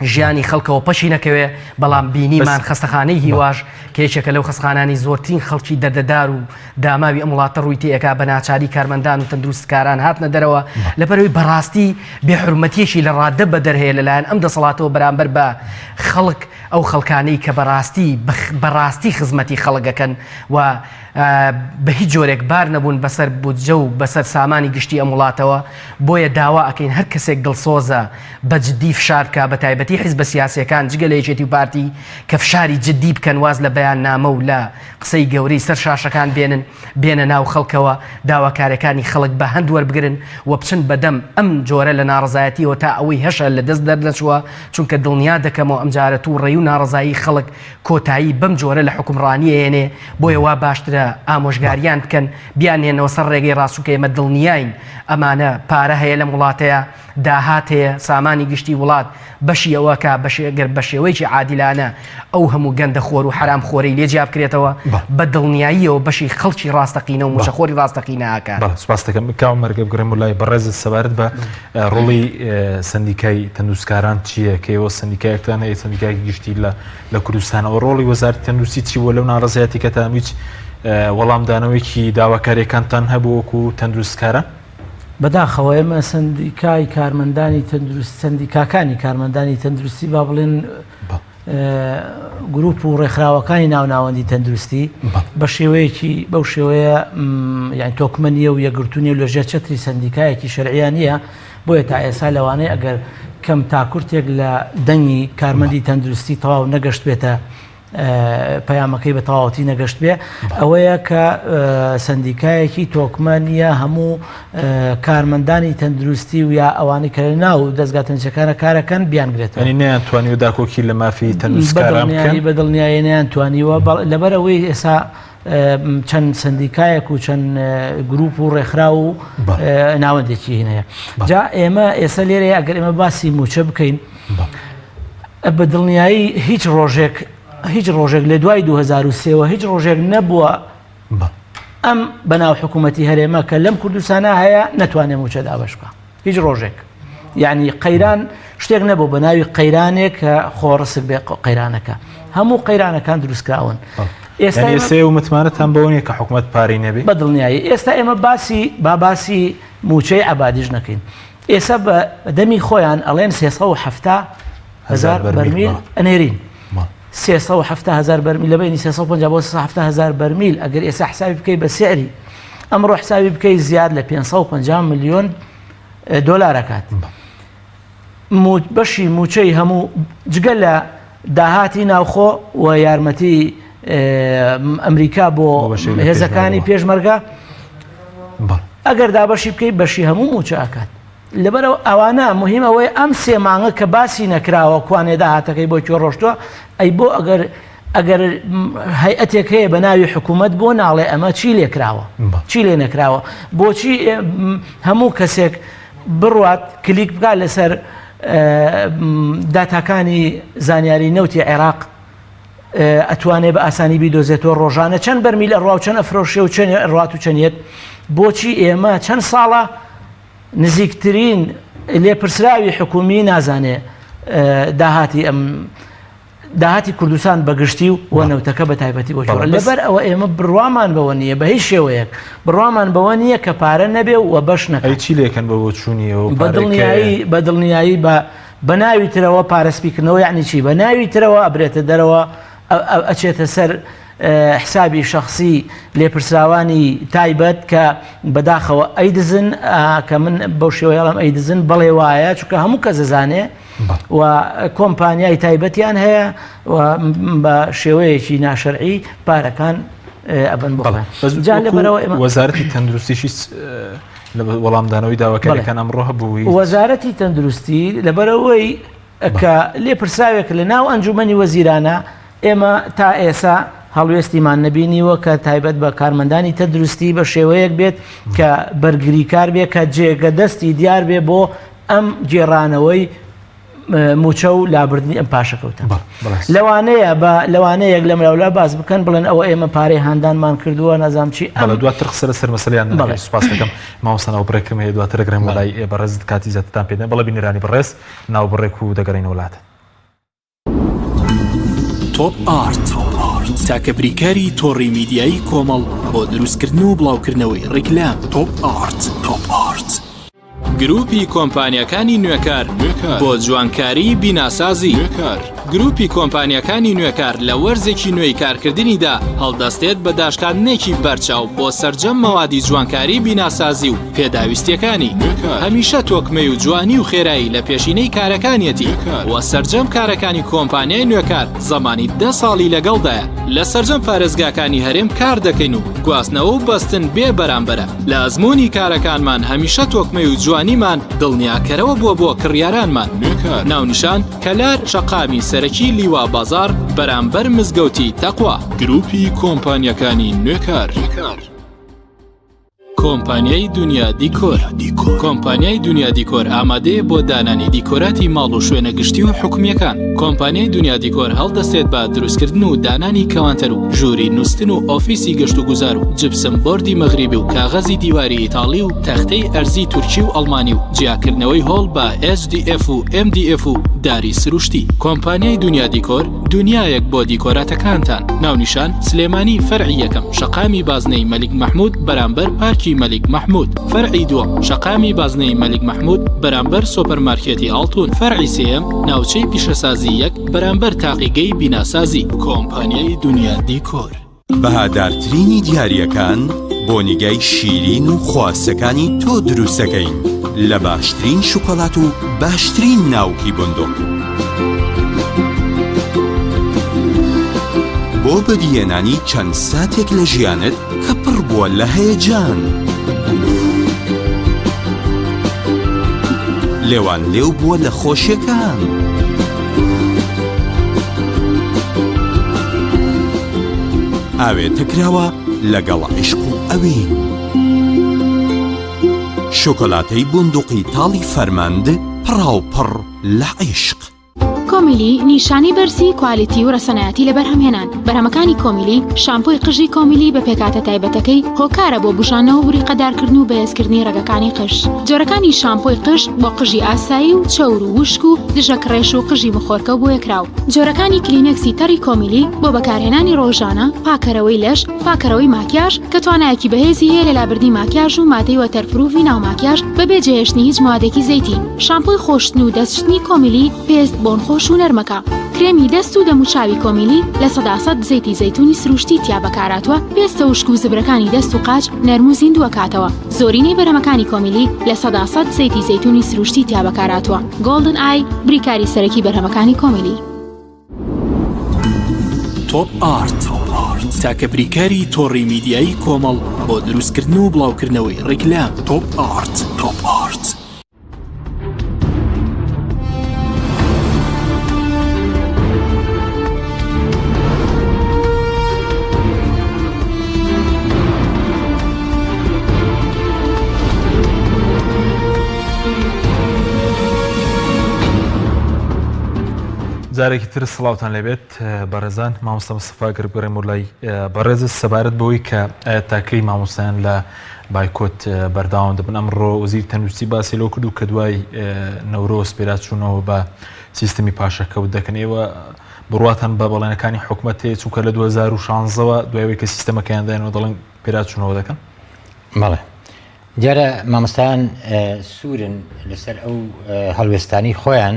ژیانی خەڵکەوە پەشی نەکەوێ بەڵام بینیمان خەستەخانەی هیواش کە یەکێکە لەو خەستخانانی زۆرترین خەڵکی دەردەدار و داماوی ئەم وڵاتە ڕووی تێکا بە ناچاری کارمەندان و تەندروستکاران هاتنە دەرەوە لەبەرەوەی بەڕاستی بێحورمەتیەکی لە ڕادە بەدەر هەیە لەلایەن ئەم دەسەڵاتەوە بەرامبەر بە خەڵک ئەو خەڵکانەی کە بەڕاستی بەڕاستی خزمەتی خەڵک ئەکەن و بە هیچ جۆرێک بار نەبوون بەسەر بودجە و بەسەر سامانی گشتی ئەم وڵاتەوە، بۆیە داوا ئەکەین هەر کەسێک دڵسۆزە بە جدی فشار بکا بە تایبەتی حیزبە سیاسیەکان جگە لە یەکێتی و پارتی کە فشاری جدی بکەن واز لە بەیاننامە و لە قسەی گەورەی سەر شاشەکان بێنن بێنە ناو خەڵکەوە داواکارەکانی خەڵک بە هەند وەربگرن و بچن بەدەم ئەم جۆرە لە ناڕەزایەتیەوە تا ئەوەی هەشە لە دەست دەرنەچووە چونکە دڵنیا دەکەمەوە ئەمجارە توڕەیی و ناڕەزایی خەڵک کۆتایی بەم جۆرە لە حوکمڕانی ئەیەنێ، بۆیە وا باشترە ئامۆژگاریان بکەن بیانهێننەوە سەر ڕێگەی ڕاست چونکە ئێمە دڵنیاین ئەمانە پارە هەیە لەم وڵاتەیا داهات هەیە سامانی گشتی وڵات بەشی ئەوە کا گەر بە شێوەیەکی عادیلانە ئەو هەموو گەندە خۆر و حەرام خۆرەی لێ جیا بکرێتەوە بە دڵنیاییەوە بەشی خەڵکی ڕاستەقینە و مووچەخۆری ڕاستەقینە ئەکات. بەڵێ سوپاست دەکەم کاوە مەرگە بگەڕێمەوە لای بەڕێزت سەبارەت بە ڕۆڵی سەندیکای تەندروستکاران چییە کە ئێوە سەندیکایەکتان هەیە سەندیکایەکی گشتی لە لە کوردستانەوە ڕۆڵی وەزارەتی تەندروستی چی بووە لەو ناڕەزایەتیکەتان هیچ وەڵامدانەوەیەکی داواکاریەکانتان هەبوو وەکو تەندروستکاران؟ بەداخەوە ئێمە سەندیکای کارمەندانی تەندروست سەندیکاکانی کارمەندانی تەندروستی با بڵێن گروپ و ڕێکخراوەکانی ناو ناوەندی تەندروستی بە شێوەیەکی بەو شێوەیە یان تۆکمە نییە و یەکگرتوو نیە و لە ژێر چەتری سەندیکایەکی شەرعیان نییە بۆیە تا ئێستا لەوانەیە ئەگەر کەم تا کورتێک لە دەنگی کارمەندی تەندروستی تەواو نەگەشت بێتە پەیامەکەی بە تەواوەتی نەگەشت بێ ئەوەیە کە سندیکایەکی تۆکمە نییە هەموو کارمەندانی تەندروستی و یا ئەوانەی کە لە ناو دەزگا تەندروستیەکانە کارەکەن بیانگرێتەوە. یانی نەیانتوانیوە داکۆکی لە مافی تەندروستکاران بکەن؟ بە دڵنیایی نەیانتوانیوە، لەبەر ئەوەی ئێستا چەند سندیکایەک و چەند گروپ و ڕێکخراو و ناوەندێکی هەیە. جا ئێمە ئێستا لێرە ئەگەر ئێمە باسی مووچە بکەین بە دڵنیایی هیچ ڕۆژێک هیچ ڕۆژێک لە دوای 2023ەوە هیچ ڕۆژێک نەبووە ئەم بەناو حکوومەتی هەرێمە کە لەم کوردستانە هەیە نەتوانێ مووچە دابەش بکا هیچ ڕۆژێک یعنی قەیران شتێک نەبوو بە ناوی قەیرانێک کە خۆڕسک بێ قەیرانەکە هەموو قەیرانەکان دروستکراون ئێستا ئێستا و متمانەتان بەوە نیە کە حکوومەت پارەی نەبێ بە دڵنیایی ئێستا ئێمە باسی با باسی مووچەی عەبادیش نەکەین ئێستا بە دەمی خۆیان ئەڵێن 370 هزار بەرمیل ئەنێرین 370 هزار بەرمیل لە بینی 350 بۆ 370 هزار بەرمیل ئەگەر ئێستا حسابی بکەی بە سعری ئەمڕۆ حسابی بکەی زیاد لە 550 ملیۆن دۆلار ئەکات بەشی موچەی هەموو جگە لە داهاتی ناوخۆ و یارمەتی ئەمریکا بۆ هێزەکانی پێشمەرگە ئەگەر دابەشی بکەی بەشی هەموو موچە ئەکات لەبەرئەوە ئەوانە موهیم ئەوەیە ئەم سێ مانگە کە باسی نەکراوە کوانێ داهاتەکەی بۆ کوێ ڕۆشتووە ئەی بۆ ئەگەر ئەگەر هەیئەتێک هەیە بە ناوی حکوومەت بۆ ناڵێ ئەمە چی لێکراوە چی لێ نەکراوە بۆچی هەموو کەسێک بڕوات کلیک بکات لەسەر داتاکانی زانیاری نەوتی عێراق ئەتوانێ بە ئاسانی بیدۆزێتەوە ڕۆژانە چەند بەرمیل ئەڕوا و چەند ئەفرۆشێ و چەند ڕات و چەندێت بۆچی ئێمە چەند ساڵە نزیکترین لێپرسراوی حکومی نازانێ داهاتی ئەم داهاتی کوردستان بەگشتی و و نەوتەکە بە تایبەتی بۆ چۆڕە لەبەر ئەوە ئێمە بڕوامان بەوە نییە بە هیچ شێوەیەک بڕوامان بەوە نییە کە پارە نەبێ و بەش نەکەی چی لێکەن بە بۆچوونیەوە بە دڵنیایی بە دڵنیایی بە بە ناوی ترەوە پارەسپیکردنەوە یعنی چی بە ناوی ترەوە ئەبرێتە دەرەوە ئەچێتە سەر حسابی شەخسی لێپرسراوانی تایبەت کە بەداخەوە ئەیدزن کە من بەو شێوەیە ئەڵێم ئەیدزن بەڵێ وایە چونکە هەموو کەس دەزانێ و کۆمپانیای تایبەتیان هەیە و بە شێوەیەکی ناشەرعی پارەکان ئەبن بۆ جا لەبەرەوە وەزارەتی تەندروستیش لە وەڵامدانەوەی داواکاریەکان ئەمڕۆ هەبوو وەزارەتی تەندروستی لەبەرەوەی. کە لێپرسراوێک لە ناو ئەنجومەنی وەزیرانە ئێمە تا ئێسا هەڵوێستیمان نەبینیوە کە تایبەت بە کارمەندانی تەندروستی بە شێوەیەک بێت کە بەرگریکار بێ کە جێگە دەستی دیار بێ بۆ ئەم گێڕانەوەی موچە و لابردنی ئەم پاشەکەوتە لەوانەیە بە لەوانەیە یەک لەملاولا باس بکەن بڵێن ئەوە ئێمە پارەی هاندانمان کردووە نازام چی ئەم دواتر قسە لەسەر مەسەلەیان دەکەین سوپاس دەکەم مامۆستا ناو بڕێکم هەیە دواتر دەگەڕێمەوە لای بەڕێزت کاتی زیاترتان پێ دەدەم بەڵێ بینەرانی بەڕێز ناو بڕێک و دەگەڕێینەوە لاتان. تۆپ ئارت تاکە بریکاری تۆڕی میدیایی کۆمەڵ بۆ دروستکردن و بڵاوکردنەوەی ڕیکلام تۆپ ئارت تۆپ ئارت. گروپی کۆمپانیاکانی نوێکار بۆ جوانکاری بیناسازی گروپی کۆمپانیاکانی نوێکار لە وەرزێکی نوێی کارکردنیدا هەڵدەستێت بە داشکاندنێکی بەرچاو بۆ سەرجەم مەوادی جوانکاری بیناسازی و پێداویستیەکانی هەمیشە تۆکمەی و جوانی و خێرایی لە پێشینەی کارەکانیەتی و سەرجەم کارەکانی کۆمپانیای نوێکار زەمانی دە ساڵی لەگەڵدایە لە سەرجەم پارێزگاکانی هەرێم کار دەکەین و گواستنەوە و بەستن بێ بەرامبەرە لە ئەزموونی کارەکانمان هەمیشە تۆکمەی و جوانیمان دڵنیاکەرەوە بووە بۆ کڕیارانمان. ناونیشان، کەلار شەقامی سەرەکی لیوا بازاڕ بەرامبەر مزگەوتی تەقوا. گروپی کۆمپانیاکانی نوێکار. کۆمپانیای دونیا دیکۆر. کۆمپانیای دونیا دیکۆر ئامادەیە بۆ دانانی دیکۆراتی ماڵ و شوێنە گشتی و حکومییەکان. کۆمپانیای دونیا دیکۆر هەڵدەستێت بە دروستکردن و دانانی کەوانتەر و ژووری نوستن و ئۆفیسی گەشتوگوزار و جپسم بۆردی مەغریبی و کاغەزی دیواری ئیتاڵی و تەختەی ئەرزی تورکی و ئەڵمانی و جیاکردنەوەی هۆڵ بە HDF و MDF و داری سروشتی. کۆمپانیای دونیا دیکۆر دونیایەک بۆ دیکۆراتەکانتان. ناونیشان، سلێمانی فەرعی یەکەم شەقامی بازنەی مەلیک مەحمود بەرامبەر پارکی مەلیک مەحمود. فەرعی دووەم شەقامی بازنەی مەلیک مەحمود بەرامبەر سۆپەرمارکێتی ئاڵتون. فەرعی سێیەم ناوچەی پیشەسازی یەک بەرامبەر تاقیگەی بیناسازی. کۆمپانیای دونیا دیکۆر. بەهادارترینی دیارییەکان بۆ نیگای شیرین و خواستەکانی تۆ دروستەکەین لە باشترین شوکۆلات و باشترین ناوکی بندق. بۆ بەدیهێنانی چەند ساتێک لە ژیانت کە پڕ بووە لە هەیەجان. لێوان لێو بووە لە خۆشیەکان. ئاوێتە کراوە لەگەڵ عیشق و ئەوین. شۆکۆلاتەی بوندوقی تاڵی فەرمەند پڕاوپڕ لە عیشق. کۆمیلی نیشانەی بەرزی کوالیتی و ڕەسەنایەتی لە بەرهەمهێنان بەرهەمەکانی کۆمیلی شامپۆی قژی کۆمیلی بە پێکهاتە تایبەتەکەی هۆکارە بۆ بوژانەوە و بریقەدارکردن و بەهێزکردنی ڕەگەکانی قژ جۆرەکانی شامپۆی قژ بۆ قژی ئاسایی و چەور و وشک و دژە کڕێش و قژی مخۆرکە و بۆیەکراو جۆرەکانی کلینێکسی تەڕی کۆمیلی بۆ بەکارهێنانی ڕۆژانە پاکەرەوەی لەش پاکەرەوەی ماکیاژ کە توانایەکی بەهێزی هەیە لە لابردنی ماکیاژ و مادەی waterproof ی ناو ماکیاژ بەبێ جێهێشتنی هیچ موادێکی زەیتی. شامپۆی خۆشتن و دەستشتنی کۆمیلی پێست بۆنخۆش و نەرمەکە. کرێمی دەست و دەموچاوی کۆمیلی 100% زەیتی زەیتونی سروشتی تیا بەکارهاتووە پێستە وشک و زبرەکانی دەست و قاچ نەرم و زیندووەکاتەوە. زۆرینەی بەرهەمەکانی کۆمیلی 100% زەیتی زەیتونی سروشتی تیا بەکارهاتووە. گۆڵدن ئای بریکاری سەرەکی بەرهەمەکانی کۆمیلی. تۆپ ئارت تاکە بریکاری تۆڕی میدیایی کۆمەڵ بۆ دروستکردن و بڵاوکردنەوەی ڕیکلام تۆپ ئارت تۆپ ئارت. جارێکی تر سڵاوتان لێبێت بەڕێزان مامۆستا مستەفا گەر بگەڕێمەوە لای بەڕێزت سەبارەت بەوەی کە ئایا تاکەی مامۆستایان لە بایکۆت بەرداوام دەبن ئەمڕۆ وەزیر تەندروستی باسی لەوە کرد و کە دوای نەورۆز پێداچوونەوە بە سیستمی پاشەکەوت دەکەن ئێوە بڕواتان بە بەڵێنەکانی حکومەت هەیە چونکە لە 2016ەوە دوای ئەوەی کە سیستەمەکەیان دایانەوە دەڵێن پێداچوونەوە دەکەن بەڵێ دیارە مامۆستایان سوورن لەسەر ئەو هەڵوێستانی خۆیان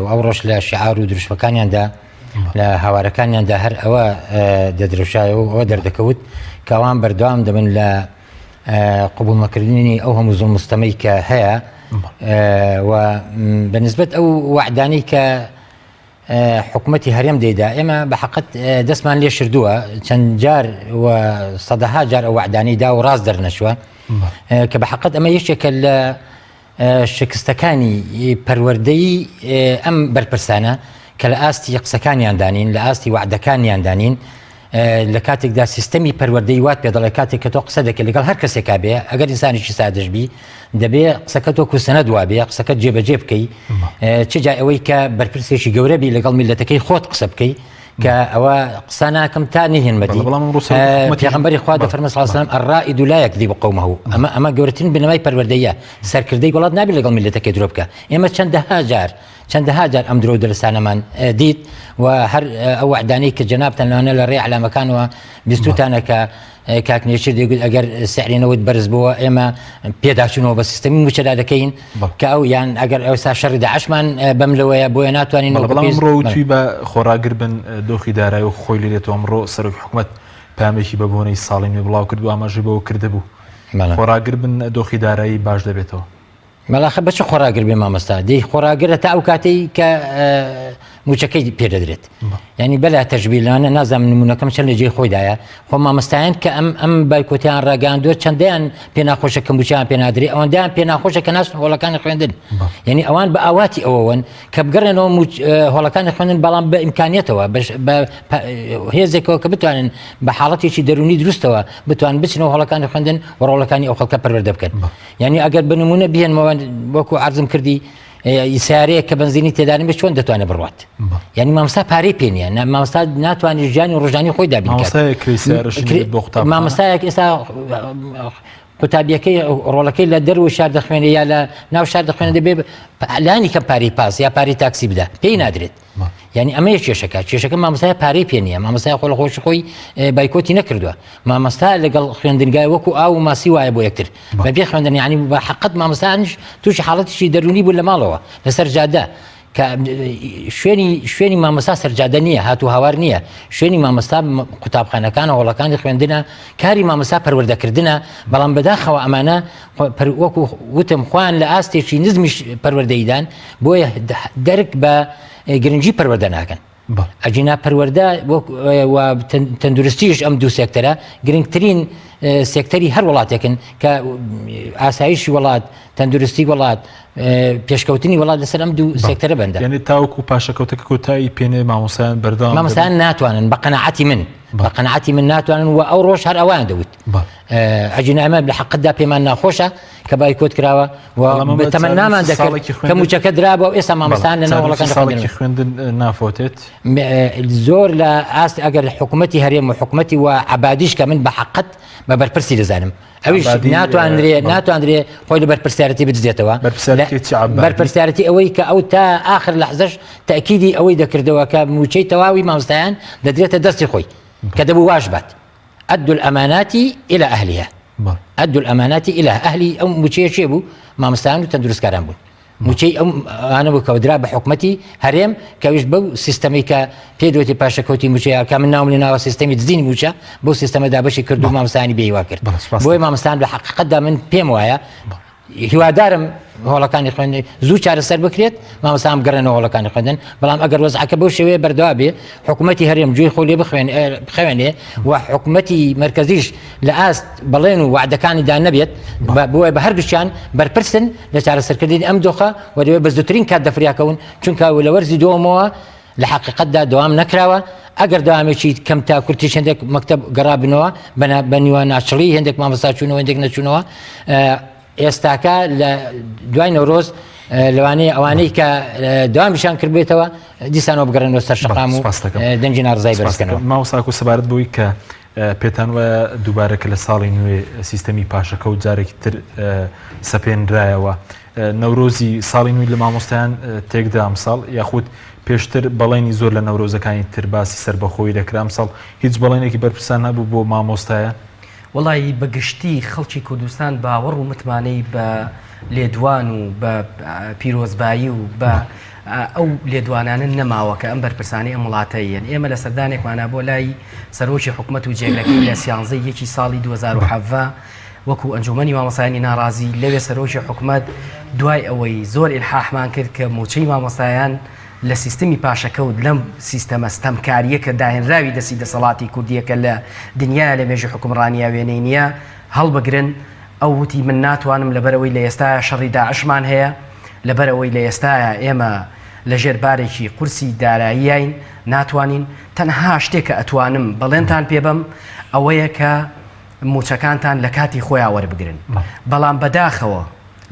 و ئەو ڕۆژ لە شعار و دروشمەکانیاندا لە هاوارەکانیاندا هەر ئەوە دەدرەوشایەوە ئەوە دەردەکەوت کەوان بەردەوام دەبن لە قبول نەکردنی ئەو هەموو زوڵم ستەمەی کە هەیە و بەنسبەت ئەو وعدانەی کە حکومەتی هەرێم دەیدا ئێمە بە حقت دەستمان لێ شردووە چەند جار و سەدەها جار ئەو وعدانەی دا و ڕاست دەرنەچووە کە بە حقت ئەمە یەکێکە لە شکستەکانی پەروەردەی ئەم بەرپرسانە کە لە ئاستی قسەکانیاندانین لە ئاستی وعدەکانیاندانین لە کاتێکدا سیستەمی پەروەردەی وات پێ دەڵێ کاتێک کە تۆ قسە دەکەی لەگەڵ هەر کەسێکا بێ ئەگەر ئینسانێکی سادەش بی دەبێ قسەکە تۆ کوسەنەد وابێ قسەکە جێبەجێ بکەی چ جای ئەوەی کە بەرپرسێکی گەورە بی لەگەڵ میلەتەکەی خۆت قسە بکەی کە ئەوە قسە ناکەم تا نهێنمەدی بەڵام پێغەمبەری خوا دەفەرمێ صلی الله علیه و سلم الرائد لا يكذب قومه ئەمە ئەمە گەورەترین بنەمای پەروەردەیە سەرکردەی وڵات نابێت لەگەڵ میلەتەکەی درۆ بکە ئێمە چەندەها جار چەندەها جار ئەم درۆ و دەلسانەمان دیت و هەر ئەو وعدانەی کە جەنابتان لەوانە لە ڕێی عەلامەکانەوە بیستوتانە کە کاک نێچیر دەیگوت ئەگەر سعری نەوت بەرز بووە ئێمە پێداچوونەوە بە سیستەمی مووچەدا دەکەین کە ئەو یان ئەگەر ئەوسا شەڕی داعشمان بەم لەوەیە بۆیە ناتوانین بەڵام ئەمڕۆ وتوی بە خۆڕاگر بن دۆخی دارایی و خۆی لێ دێتەوە ئەمڕۆ سەرۆکی حکومەت پامێکی بە بۆنەی ساڵی نوێ بڵاو کرد و ئاماژەی بەوە کردبوو خۆڕاگر بن دۆخی دارایی باش دەبێتەوە. مەلاخە بە چ خۆڕاگر بێ مامۆستا دەی خۆڕاگرە تا ئەو کاتەی کە موچەکەی پێدەدرێت ینی بەلا تەژبیلانە نازانم نمونونەکەم چەند لە جێی خۆیدایە خۆ مامۆستایان کە ئەم ئەم بایکۆتیان ڕاگەاندووە چەندیان پێناخۆشە کە موچیان پێنادرێ ئەوەندیان پێناخۆشە کە ناچن هۆڵەکانی خوێندن یعنی ئەوان بە ئاواتی ئەوەوەن کە بگەڕێنەوە هۆڵەکانی خوێندن بەڵام بە ئیمکانیەتەوە بە هێزێکەوە کە بتوانن بە حاڵەتێکی دەرونی دروستەوە بتوان بچنەوە هۆڵەکانی خوێندن و ڕۆڵەکانی ئەو خەڵکە پەروەردە بکەن. یعنی ئەگەر بە نمونە بهێنمەوە وەکو عرضم کردی سیارەیە کە بەنزینی تێدانی بێت چۆن دەتوانێت بڕوات یعنی مامۆستا پارەی پێ نییە مامۆستا ناتوانێت ژیانی ڕۆژانی خۆی دابین مامۆستایەک ئێستا قوتابیەکەی ڕۆڵەکەی لە دەروە شار دەخوێنێ یا لە ناو شار دەخوێنێ دەبێ لانی کەم پارەی پاس یا پارەی تاکسی بدا پێی نادرێت یعنی ئەمەیە کێشەکە کێشەکە مامۆستای پارەی پێ نییە مامۆستای خۆ لە خۆشی خۆی بایکۆتی نەکردووە مامۆستا لەگەڵ خوێندنگای وەکو ئاو و ماسی وایە بۆ یەکتر بەبێ خوێندن یعنی بە حقت مامۆستایانیش تووشی حاڵەتێکی دەروونی بوو لە ماڵەوە لەسەر جادە کە شوێنی شوێنی مامۆستا سەرجادە نییە هاتو هاوار نییە شوێنی مامۆستا قوتابخانەکان هۆڵەکانی خوێندنە کاری مامۆستا پەروەردەکردنە بەڵام بەداخەوە ئەمانە وەکو وتم خۆیان لە ئاستێکی نزمیش پەروەردەیدان بۆیە دەرک بە گرنگی پەروەردە ناکەن ئەگینا پەروەردە و تەندروستیش ئەم دوو سێکتەرە گرنگترین سێکتەری هەر وڵاتێکن کە ئاسایشی وڵات تەندروستی وڵات پێشکەوتنی وڵات لەسەر ئەم دوو سێکتەرە بەندە یعنی تاوەکو پاشەکەوتەکە کۆتایی پێنێ مامۆستایان بەردەوام مامۆستایان ناتوانن بە قەناعەتی من بە قەناعەتی من ناتوانن و ئەو ڕۆژ هەر ئەوان دەوت ئەگینا ئەمە لە حەقدا پێمان ناخۆشە کە بایکۆت کراوە و تەمەنامان دەکرد کە موچەکە درابوو و ئێستا مامۆستایان لە ناوەڵەکان ساڵێکی خوێندن نافۆتێت زۆر لە ئاست ئەگەر حکوومەتی هەرێم و حکوومەتی و عبادیش کە من بە حەقت بە بەرپرسی دەزانم ئەویش ناتوانرێ ناتوانرێ خۆی لە بەرپرسیارەتی بدزێتەوە بەرپرسیارەتی ئەوەی کە ئەو تا آخر لەحزەش تاکیدی ئەوەی دەکردەوە کە موچەی تەواوی مامۆستایان دەدرێتە دەستی خۆی کە دەبوو واش بات ادوا الامانات الى اهلها ادوا الامانات الى اهلی ئەو موچەیە کێ بوو مامۆستایان و تەندروستکاران بوون موچەی ئەو ئەوانە بوو کە درا بە حکومەتی هەرێم کەویش بەو سیستەمی کە پێ دوێتی پاشەکەوتی موچەیە کە من ناوم لە ناوە سیستەمی دزینی موچە بەو سیستەمە دابەشی کرد و مامۆستایانی بێهیوا کرد بۆیە مامۆستایان لە حەقیقەتدا من پێم وایە هیوادارم هۆڵەکانی خوێندن زوو چارەسەر بکرێت مامۆستایان بگەڕێنەوە هۆڵەکانی خوێندن بەڵام ئەگەر وەزعەکە بەو شێوەیە بەردەوا بێ حکوومەتی هەرێم گوێی خۆی لێ بخوێن بخوێنێ و حکوومەتی مەرکەزیش لە ئاست بەڵێن و وعدەکانیدا نەبێت بۆیە بە هەردووکیان بەرپرسن لە چارەسەرکردنی ئەم دۆخە و دەبێت بە زووترین کات دەفریاکەون چونکە لە وەرزی دووەمەوە لە حەقیقەتدا دەوام نەکراوە، ئەگەر دەوامێکی کەم تا کورتیش هێندێک مەکتەب گەڕابنەوە بە نیوە ناچڵی هێندێک مامۆستا چوونەوە هێندێک نەچوونەوە ئێستاکە لە دوای نەورۆز لەوانەیە ئەوانەی کە دەوامیشان کردبێتەوە دیسانەوە بگەڕێنەوە سەر شەقام و دەنگی ناڕزای بەرزکەنەوە. مامۆستا سەبارەت بەوەی کە پێتان وایە دووبارە کە لە ساڵی نوێ سیستەمی پاشەکەوت جارێکی تر سەپێنرایەوە نەورۆزی ساڵی نوێی لە مامۆستایان تێکدا ئەمساڵ یاخود پێشتر بەڵێنی زۆر لە نەورۆزەکانی تر باسی سەربەخۆیی دەکرا ئەمساڵ هیچ بەڵێنێکی بەرپرسان هەبوو بۆ مامۆستایان؟ وەڵایی بە گشتی خەڵکی کوردستان باوەڕ و متمانەی بە لێدوان و بە پیرۆزبایی و بە ئەو لێدوانانە نەماوە کە ئەم بەرپرسانەی ئەم وڵاتە یەن. ئێمە لە سەردانێکمانا بۆ لای سەرۆکی حکومەت و جێگرەکەی لە سیانزەی یەکی ساڵی 2017 وەکو ئەنجومەنی مامۆستایانی ناڕازی لەوێ سەرۆکی حکومەت دوای ئەوەی زۆر ئیلحاحمان کرد کە موچەی مامۆستایان لە سیستمی پاشەکەوت لەم سیستەمە ستەمکاریە کە داهێنراوی دەستی دەسەڵاتی کوردیە کە لە دنیایا لە مێژوی حوکمڕانیا وێنەی نیە هەڵبگرن. ئەو وتی من ناتوانم لەبەرئەوەی لە ئێستایا شەڕی داعشمان هەیە، لەبەرئەوەی لە ئێستایا ئێمە لەژێر بارێکی قورسی داراییاین ناتوانین، تەنها شتێک کە ئەتوانم بەڵێنتان پێ بەم ئەوەیە کە مووچەکانتان لە کاتی خۆیا وەربگرن. بەڵام بەداخەوە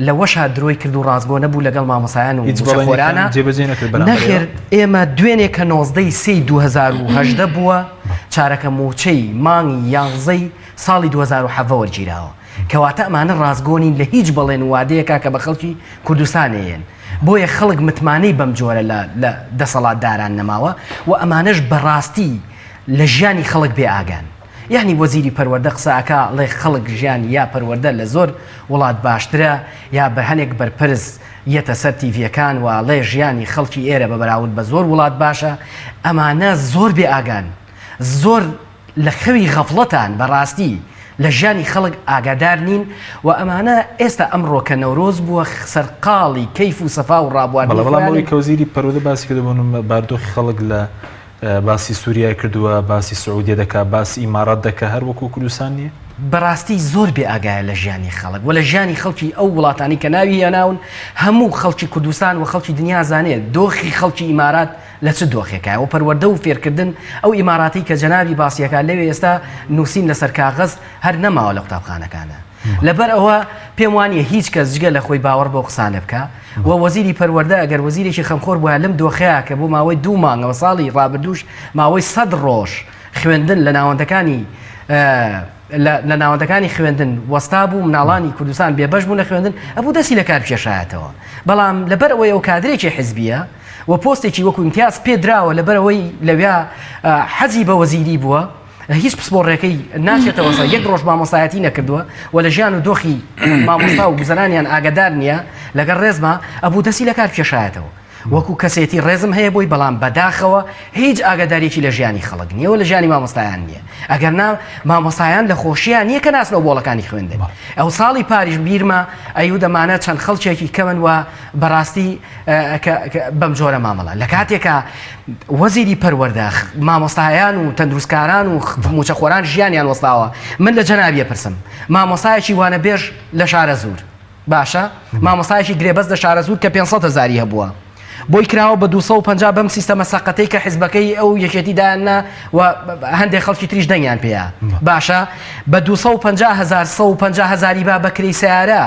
لەوەشا درۆی کرد و ڕاستگۆ نەبوو لەگەڵ مامۆسایان و هیچ مووچەخۆرانە. بەڵێنێکتان جێبەجێ نەکرد بەرامبەر نەخێر ئێوە؟ ئێمە دوێنێ کە 19 سێی 2018 بووە چارەکە مووچەی مانگی یانزەی ساڵی 2017 وەرگیراوە. کەواتە ئەمانە ڕاستگۆ نین لە هیچ بەڵێن و وادەیەکا کە بە خەڵکی کوردستان ئەیەن. بۆیە خەڵک متمانەی بەم جۆرە لە لە دەسەڵاتداران نەماوە و ئەمانەش بەڕاستی لە ژیانی خەڵک بێ ئاگان. یەعنی وەزیری پەروەردە قسە ئەکا ئەڵێ خەڵک ژیانی یا پەروەردە لە زۆر وڵات باشترە یا بە هەنێک بەرپرس یەتە سەر تیڤیەکان و ئەڵێ ژیانی خەڵکی ئێرە بە بەراورد بە زۆر وڵات باشە ئەمانە زۆر بێ ئاگان زۆر لە خەوی غەفڵەتان بەڕاستی لە ژیانی خەڵک ئاگادار نین و ئەمانە ئێستا ئەمڕۆ کە نەورۆز بووە سەرقاڵی کەیف و سەفا و ڕابواردنی بەڵێ بەڵام ئەوەی خۆیانن. کە وەزیری پەروەردە باسی کردووە بۆ نموونە بارودۆخی خەڵک لە باسی سوریای کردووە باسی سعودیە دەکا باسی ئیمارات دەکا هەر وەکو کوردستان نییە؟ بەڕاستی زۆر بێ ئاگایە لە ژیانی خەڵک و لە ژیانی خەڵکی ئەو وڵاتانەی کە ناوی هێناون هەموو خەڵکی کوردستان و خەڵکی دنیا زانێ دۆخی خەڵکی ئیمارات لە چ دۆخێکایە و پەروەردە و فێرکردن ئەو ئیماراتەی کە جەنابی باسی ئەکات لەوێ ئێستا نووسین لەسەر کاغەز هەر نەماوە لە قوتابخانەکانە لەبەر ئەوە پێم وانیە هیچ کەس جگە لە خۆی باوەڕ بەو قسانە بکا و وەزیری پەروەردە ئەگەر وەزیرێکی خەمخۆر بوایە لەم دۆخەیە کە بۆ ماوەی دوو مانگەوە ساڵی ڕابردووش ماوەی سەد ڕۆژ خوێندن لە ناوەندەکانی لە ناوەندەکانی خوێندن وەستا بوو مناڵانی کوردستان بێبەش بوون لە خوێندن ئەبوو دەستی لە کار بکێشایەتەوە بەڵام لەبەر ئەوەی ئەو کادرێکی حزبیە و پۆستێکی وەکو ئیمتیاز پێ دراوە لەبەرئەوەی لەویا حەزی بە وەزیری بووە هیچ پسپۆڕێکەی ناچێتەوە سەر یەک ڕۆژ مامۆستایەتی نەکردووە و لە ژیان و دۆخی مامۆستا و گوزەرانیان ئاگادار نییە لەگەڵ ڕێزما ئەبوو دەستی لە کار بکێشایەتەوە وەکو کەسێتی ڕێزم هەیە بۆی بەڵام بەداخەوە هیچ ئاگاداریەکی لە ژیانی خەڵک نییە و لە ژیانی مامۆستایان نییە ئەگەر نا مامۆستایان لە خۆشیان نییە کە ناسنەوە بۆڵەکانی خوێندن ئەو ساڵی پاریش بیرمە ئەیودەمانە چەند خەڵکێکی کەمن و بەڕاستی بەم جۆرە مامەڵە لە کاتێکا وەزیری پەروەردە مامۆستایان و تەندروستکاران و موچەخۆران ژیانیان وەستاوە من لە جەنابیە پرسم مامۆستایەکی وانەبێژ لە شارەزوور باشە مامۆستایەکی گرێبەست لە شارەزوور کە 500 هەزاری هەبووە بۆی کراوە بە 250 بەم سیستەمە سەقەتەی کە حزبەکەی ئەو یەکێتی دایاننا و هەندێک خەڵکی تریش دەنگیان پێیە باشە بە 250 هەزار 150 هەزاری با بەکرێی سیارە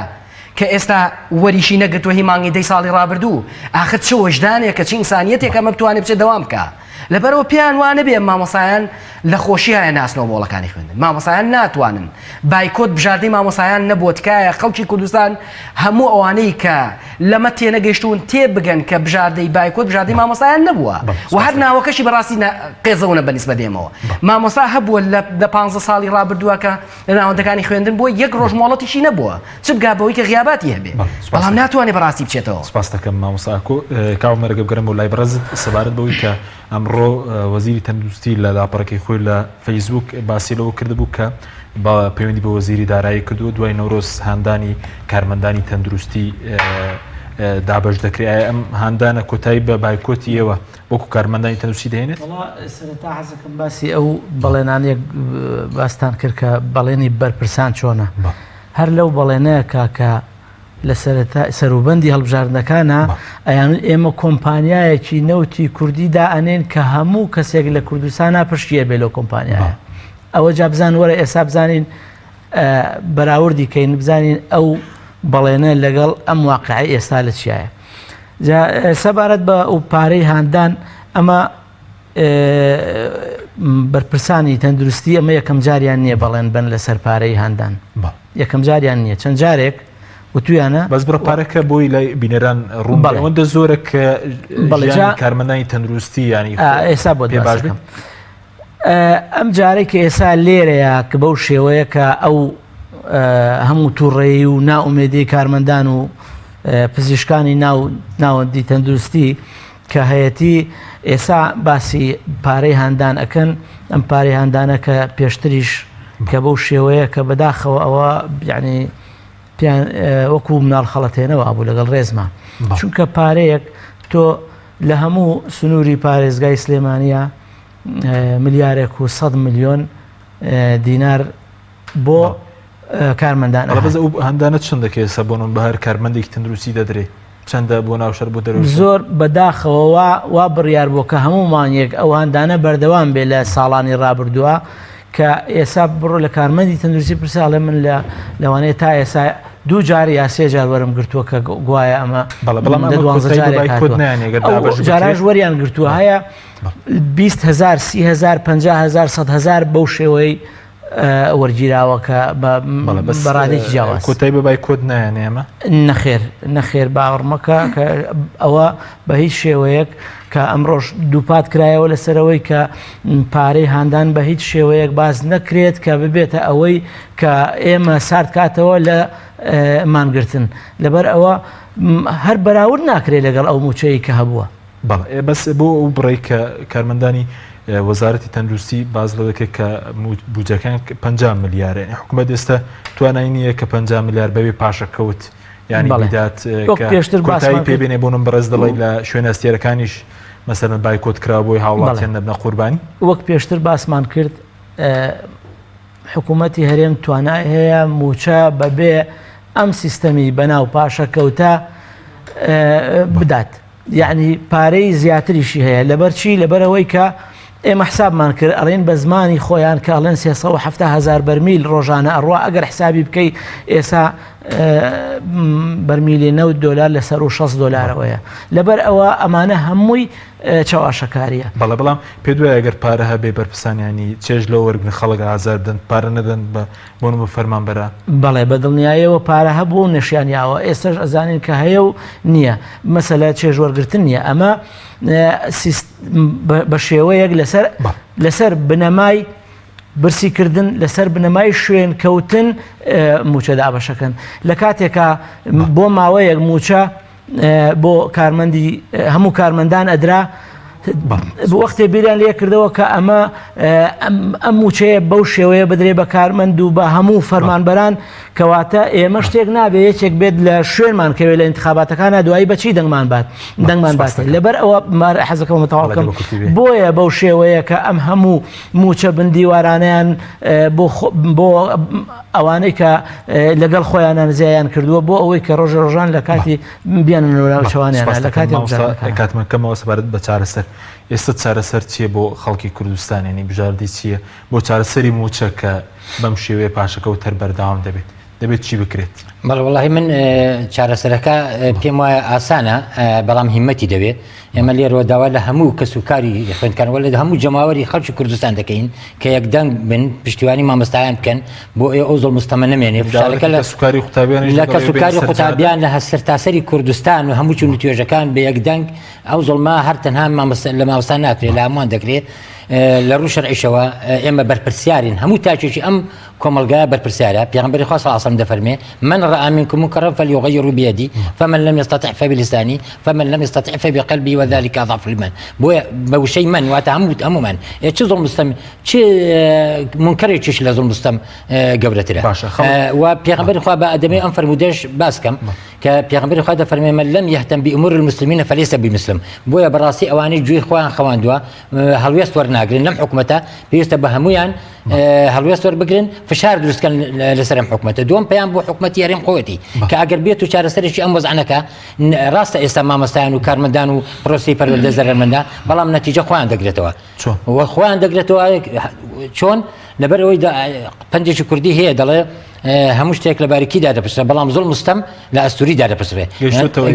کە ئێستا وەریشی نەگرتووە هی مانگی دەی ساڵی ڕابردوو، ئاخر چ وەجدانێکە، چ ئینسانیەتێکە ئەمە بتوانێ بچێ دەوام بکا؟ لەبەرئەوە پێیان وا نەبێ مامۆستایان لە خۆشیایە ناچنەوە مۆڵەکانی خوێندن، مامۆستایان ناتوانن، بایکۆت بژاردەی مامۆستایان نەبووە، تکایە خەڵکی کوردستان هەموو ئەوانەی کە لەمە تێنەگەیشتوون تێبگەن کە بژاردەی بایکۆت بژاردەی مامۆستایان نەبووە و هەر ناوەکەشی بەڕاستی قێزەونە بە نیسبەت ئێمەوە. مامۆستا هەبووە لە پانزە ساڵی ڕابردووە کە لە ناوەندەکانی خوێندن بووە یەک ڕۆژ مۆڵەتیشی نەبووە چ بگا بەوەی کە غیاباتی هەبێ بەڵام ناتوانێ بەڕاستی بچێتەوە. سپاست دەکەم مامۆستا ئاکۆ. کاک عومەر ئەگەر بگەرمەوە لای بەڕێزت سەبارەت بەوەی کە ئەمڕۆ وەزیری تەندروستی لە لاپەڕەکەی خۆی لە فەیسبووک باسی لەوە کردبوو کە بە پەیوەندی بە وەزیری دارایی کردووە دوای نەورۆز هاندانی کارمەندانی تەندروستی دابەش دەکرێت ئایا ئەم هاندانە کۆتایی بە بایکۆتی ئێوە وەکو کارمەندانی تەندروستی دەهێنێت؟ وەڵا سەرەتا حەزەکەم باسی ئەو بەڵێنانەیەک باستان کرد کە بەڵێنی بەرپرسان چۆنە هەر لەو بەڵێنەیە کاکە لە سەرەتا سەروبەندی هەڵبژاردنەکانە ئەیان ئێمە کۆمپانیایەکی نەوتی کوردی دائەنێن کە هەموو کەسێک لە کوردستانە پشتی ئەبێ لەو کۆمپانیایە ئەوە جا بزان وەرە ئێستا بزانین بەراوردی کەین بزانین ئەو بەڵێنە لەگەڵ ئەم واقعی ئێستا لە چیایە جا سەبارەت بە ئەو پارەی هاندان ئەمە بەرپرسانی تەندروستی ئەمە یەکەم جاریان نییە بەڵێن بن لەسەر پارەی هاندان یەکەم جاریان نییە چەند جارێک وتویانە بەس بڕە پارەکە بۆی لای بینەران ڕوون ئەوەندە زۆرە کە بەڵێ کارمەندانی تەندروستی ینی ئێستا بۆ باش بکەم ئەم جارەی کە ئێسا لێرەیە کە بەو شێوەیە کە ئەو هەموو تووڕەیی و نائومێدی کارمەندان و پزیشکانی ناو ناوەندی تەندروستی کە هەیەتی ئێسا باسی پارەی هاندان ئەکەن ئەم پارەی هاندانە کە پێشتریش کە بەو شێوەیە کە بەداخەوە ئەوە یعنی پیان وەکو مناڵ خەڵەتێنەوە بوو لەگەڵ ڕێزما چونکە پارەیەک تۆ لە هەموو سنووری پارێزگای سلێمانە ملیارێک و 100 ملیۆن دینار بۆ. کارمەندان بەڵێ بەس ئەو هاندانە چەندە کە ئێستا بۆ نموونە بە هەر کارمەندێکی تەندروستی دەدرێ چەندە بۆ ناو شار بۆ دەرەوەی شار؟ زۆر بەداخەوە وا وا بڕیار بووە کە هەموو مانگێک ئەو هاندانە بەردەوام بێ لە ساڵانی ڕابردووە کە ئێسا بڕۆ لە کارمەندی تەندروستی پرسە ئەڵێ من لە لەوانەیە تا ئێسا دوو جار یا سێ جار وەرم گرتووە کە گوایە ئەمە بەڵێ بەڵام دە ئەمە دوانزە کۆتایی بە جارێک بایکۆت هاتووە نایەنێ گەر ئەو دابەش جارانش بکرێت وەریان گرتووە هەیە 20 هزار 30 هزار 50 هزار 100 هزار بەو شێوەی وەرگیراوە کە بە ڕادەیەکی جیاواز. کۆتایی بە بایکۆت نایەنێ ئەمە؟ نەخێر نەخێر باوەڕمەکە کە ئەوە بە هیچ شێوەیەک کە ئەمڕۆش دووپات کرایەوە لەسەرەوەی کە پارەی هاندان بە هیچ شێوەیەک باس نەکرێت کە ببێتە ئەوەی کە ئێمە سارد کاتەوە لە مانگرتن لەبەر ئەوە هەر بەراورد ناکرێت لەگەڵ ئەو موچەیە کە هەبووە. بەڵێ ئێ بەس بۆ ئەو بڕەی کە کارمەندانی وەزارەتی تەندروستی باس لەوە دەکرێت کە بودجەکان 50 ملیارە یعنی حکوومەت ئێستا توانای نییە کە 50 ملیار بەبێ پاشەکەوت ینی بدات پێشتر کۆتایی پێ بێنێ بۆ من بەڕێز دەڵێ لە شوێنە ئەستێرەکانیش مەسەلەن بایکۆت کرا بۆی هاوڵاتیان نەبنە قوربانی وەک پێشتر باسمان کرد حکوومەتی هەرێم توانای هەیە موچە بەبێ ئەم سیستەمی بەناو پاشەکەوتە بدات. یەعنی پارەی زیاتریشی هەیە لەبەر چی لەبەرەوەی کە ئێمە حسابمان کرد ئەڵێن بە زمانی خۆیان کە ئەڵێن 370 هزار بەرمیل ڕۆژانە ئەڕوا ئەگەر حسابی بکەی ئێسا بەرمیلی 90 دلار لەسەر و 60 دلارەوەیە لەبەر ئەوە ئەمانە هەمووی چەواشەکاریە. بەڵێ بەڵام پێت وایە گەر پارە هەبێ بەرپرسانیانی چێژ لەوە وەرگرن خەڵک ئازار بدەن پارە نەدەن بە بۆ نموونە فەرمانبەران؟ بەڵێ بە دڵنیایەوە پارە هەبوو و نەشیان یاوە ئێستاش ئەزانین کە هەیە و نییە مەسەلە چێژ وەرگرتن نییە ئەمە بە شێوەیەک لەسەر لەسەر بنەمای برسیکردن لەسەر بنەمای شوێن کەوتن موچە دابەشەکەن لە کاتێکا بۆ ماوەیەک موچە بۆ کارمەندی هەموو کارمەندان ئەدرا وەختێ بیریان لێ کردەوە کە ئەمە ئەم موچەیە بەو شێوەیە بدرێ بە کارمەند و بە هەموو فەرمانبەران کەواتە ئێمە شتێک نابێ یەکێک بێت لە شوێنمان کەوێ لە انتخاباتەکانە دوایی بەچی دەنگمان بات دەنگمان بات لەبەر ئەوە حەزەکەمە تەواوکەم بۆیە بەو شێوەیە کە ئەم هەموو موچە بندیوارانیان بۆ بۆ ئەوانەی کە لەگەڵ خۆیانە نزیان کردووە بۆ ئەوەی کە ڕۆژە ڕۆژان لە کاتی بیانەوە ناوچەوانیان لە کاتی کاتمان کەمەوە سەبارەت بە چارەسەر ئێستا چارەسەر چییە بۆ خەڵکی کوردستان ینی بژاردی چییە بۆ چارەسەری موچە کە بەم شێوەیە پاشەکەوت هەر بەردەوام دەبێت دەبێت چی بکرێت؟ بەڵێ وەڵاهی من چارەسەرەکە پێم وایە ئاسانە بەڵام هیمەتی دەوێت ئێمە لێرەوە داوا لە هەموو کەس و کاری خوێندکار وە لە هەموو جەماوەری خەڵکی کوردستان دەکەین کە یەکدەنگ بن پشتیوانی مامۆستایان بکەن بۆ ئێ ئەو زوڵم ستەمە نەمێنێ فشارەکە لە سوکاری قوتابیان لە کەسوکاری قوتابیان لە سەرتاسەری کوردستان و هەموو چون توێژەکان بە یەکدەنگ ئەو زوڵمە هەر تەنها مامۆستا لە مامۆستا ناکرێت لە هەمووان دەکرێت لە ڕوو شەرعیشەوە ئێمە بەرپرسیارین هەموو تاکێکی ئەم کۆمەڵگایە بەرپرسیارە، پێغەمبەری خوا صلی اللە علیە وسلم دەفەرمێ، من رآ منکم منکرا فلیغیره بیده فمن لم یستطع فبلسانه فمن لم یستطع فبقلبه وذلک اضعف الایمان بۆیە بە وشەی من واتە هەموو هەموومان ئێ چ زوڵم ستەم چ منکەرێکیش لە زوڵم ستەم گەورەترە باشە خەڵک و پێغەمبەری خوا بە ئەدەمێ ئەم فەرموودەش باس کەم کە پێغەمبەری خوا دەفەرمێ من لم یهتم بامور المسلمین فلیس بمسلم بۆیە بەڕاستی ئەوانەی گوێی خۆیان خەواندووە هەڵوێست وەرناگرن لەم حکومەتە پێویستە بە هەمویان هەڵوێست وەربگرن فشار دروستکەن لەسەر ئەم حکومەتە دوم پەیام بۆ حکومەتی هەرێم خۆیەتی کە ئەگەر بێت و چارەسەرێکی ئەم وەزعەنەکە ڕاستە ئێستا مامۆستایان و کارمەندان و پرۆسی پەروەردە زەرەرمەندە بەڵام نەتیجە خۆیان دەگرێتەوە خۆیان دەگرێتەوە چۆن لەبەر ئەوەی پەندێکی کوردی هەیە دەڵێ هەموو شتێک لە باریکیدا دەپسرێ بەڵام زوڵم ستەم لە ئەستوریدا دەپسرێ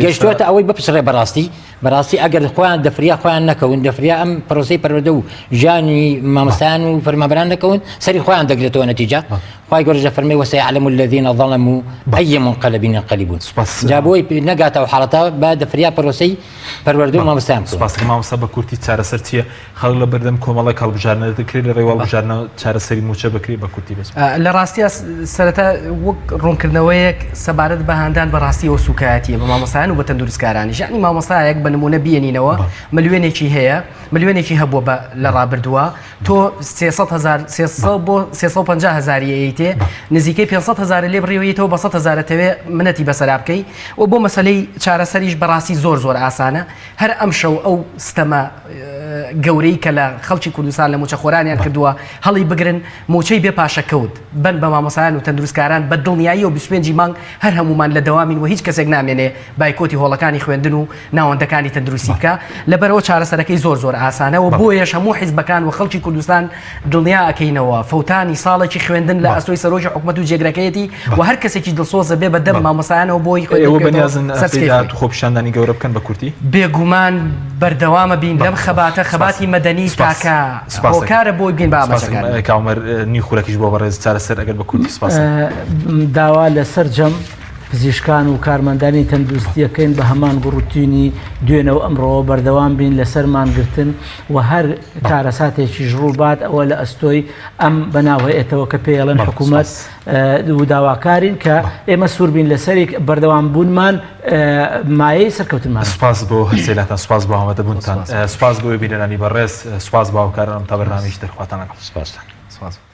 گەشتوەتە ئەوەی بپسڕێ بەڕاستی بەڕاستی ئەگەر خۆیان دەفریا خۆیان نەکەون دەفریا ئەم پرۆسەی پەروەردە و ژیانی مامۆستایان و فەرمانبەران نەکەون سەری خۆیان دەگرێتەوە نەتیجە خوای گەورە دەفەرمێ وسيعلم الذين ظلموا أي منقلب ينقلبون جا بۆی نەگاتە ئەو حاڵەتە با دەفریا پرۆسەی پەروەردە و مامۆستایان بکەون. سپاس مامۆستا بە کورتی چارەسەر چییە؟ خەڵک لە بەردەم کۆمەڵێک هەڵبژاردنە دەکرێت لە ڕێی هەڵبژاردنەوە چارەسەری مووچە بکرێت بە کورتی بەس. لە ڕاستیا سەرەتا وەک ڕوونکردنەوەیەک سەبارەت بە هاندان بە ڕاستی ئەوە سووکایەتییە بە مامۆستایان و بە تەندروستکارانیش یانی مامۆستایەک بە نموونە بیەنینەوە ملیۆنێکی هەیە ملیۆنێکی هەبووە بە لە ڕابردووە تۆ 300 هزار 300 بۆ 350 هزاری ئەیتێ. دەیتێ نزیکەی 500 هەزارە لێ بڕیویتەوە بە 100 هەزارە تەوێ منەتی بەسەرا بکەی و بۆ مەسەلەی چارەسەریش بەڕاستی زۆر زۆر ئاسانە هەر ئەمشەو ئەو ستەمە گەورەی کە لە خەڵکی کوردستان لە موچەخۆرانیان کردووە هەڵی بگرن موچەی بێ پاشەکەوت بن بە مامۆسایان و تەندروستکاران بە دڵنیاییەوە 25 مانگ هەر هەمومان لە دەوامین و هیچ کەسێک نامێنێ بایکۆتی هۆڵەکانی خوێندن و ناوەندەکانی تەندروستی بکە لەبەرەوە چارەسەرەکەی زۆر زۆر ئاسانە و بۆیەش هەموو حیزبەکان و خەڵکی کوردستان دڵنیا ئەکەینەوە فەوتانی ساڵێکی خوێندن لە ئەستۆی سەرۆکی حکومەت و جێگرەکەیەتی و هەر کەسێکی دڵسۆزە بێ بە دەم مامۆستایانەوە بۆی ئێوە بەنیازن هەفتەی داهاتوو خۆپیشاندانی گەورە بکەن بە کورتی؟ بێگومان بەردەوامە بین لەم خەباتە خەباتی مەدەنی تاکە هۆکارە بۆی بگەین بە ئامانجەکان. کاک عومەر نیو خولەکیش بۆ بەڕێز چارەسەر ئەگەر بە کورتی سپاس. داوا لە سەرجەم پزیشکان و کارمەندانی تەندروستیەکەین بە هەمان گوڕوتینی دوێنە و ئەمڕۆوە بەردەوام بین لەسەر مانگرتن و هەر کارەساتێکیش ڕووبات ئەوە لە ئەستۆی ئەم بەناو هەیئەتەوە کە پێیەڵێن حکوومەت و داواکارین کە ئێمە سوور بین لەسەری بەردەوام بوونمان مایەی سەرکەوتنمان. سوپاس بۆ هەرسێ لاتان سوپاس بۆ ئامادەبوونتان سوپاس بۆ بینەرانی بەڕێز سوپاس بۆ هاوکارانم تا بەرنامەیەکی تر خواتان لەگەڵ. سوپاستان. سوپاس.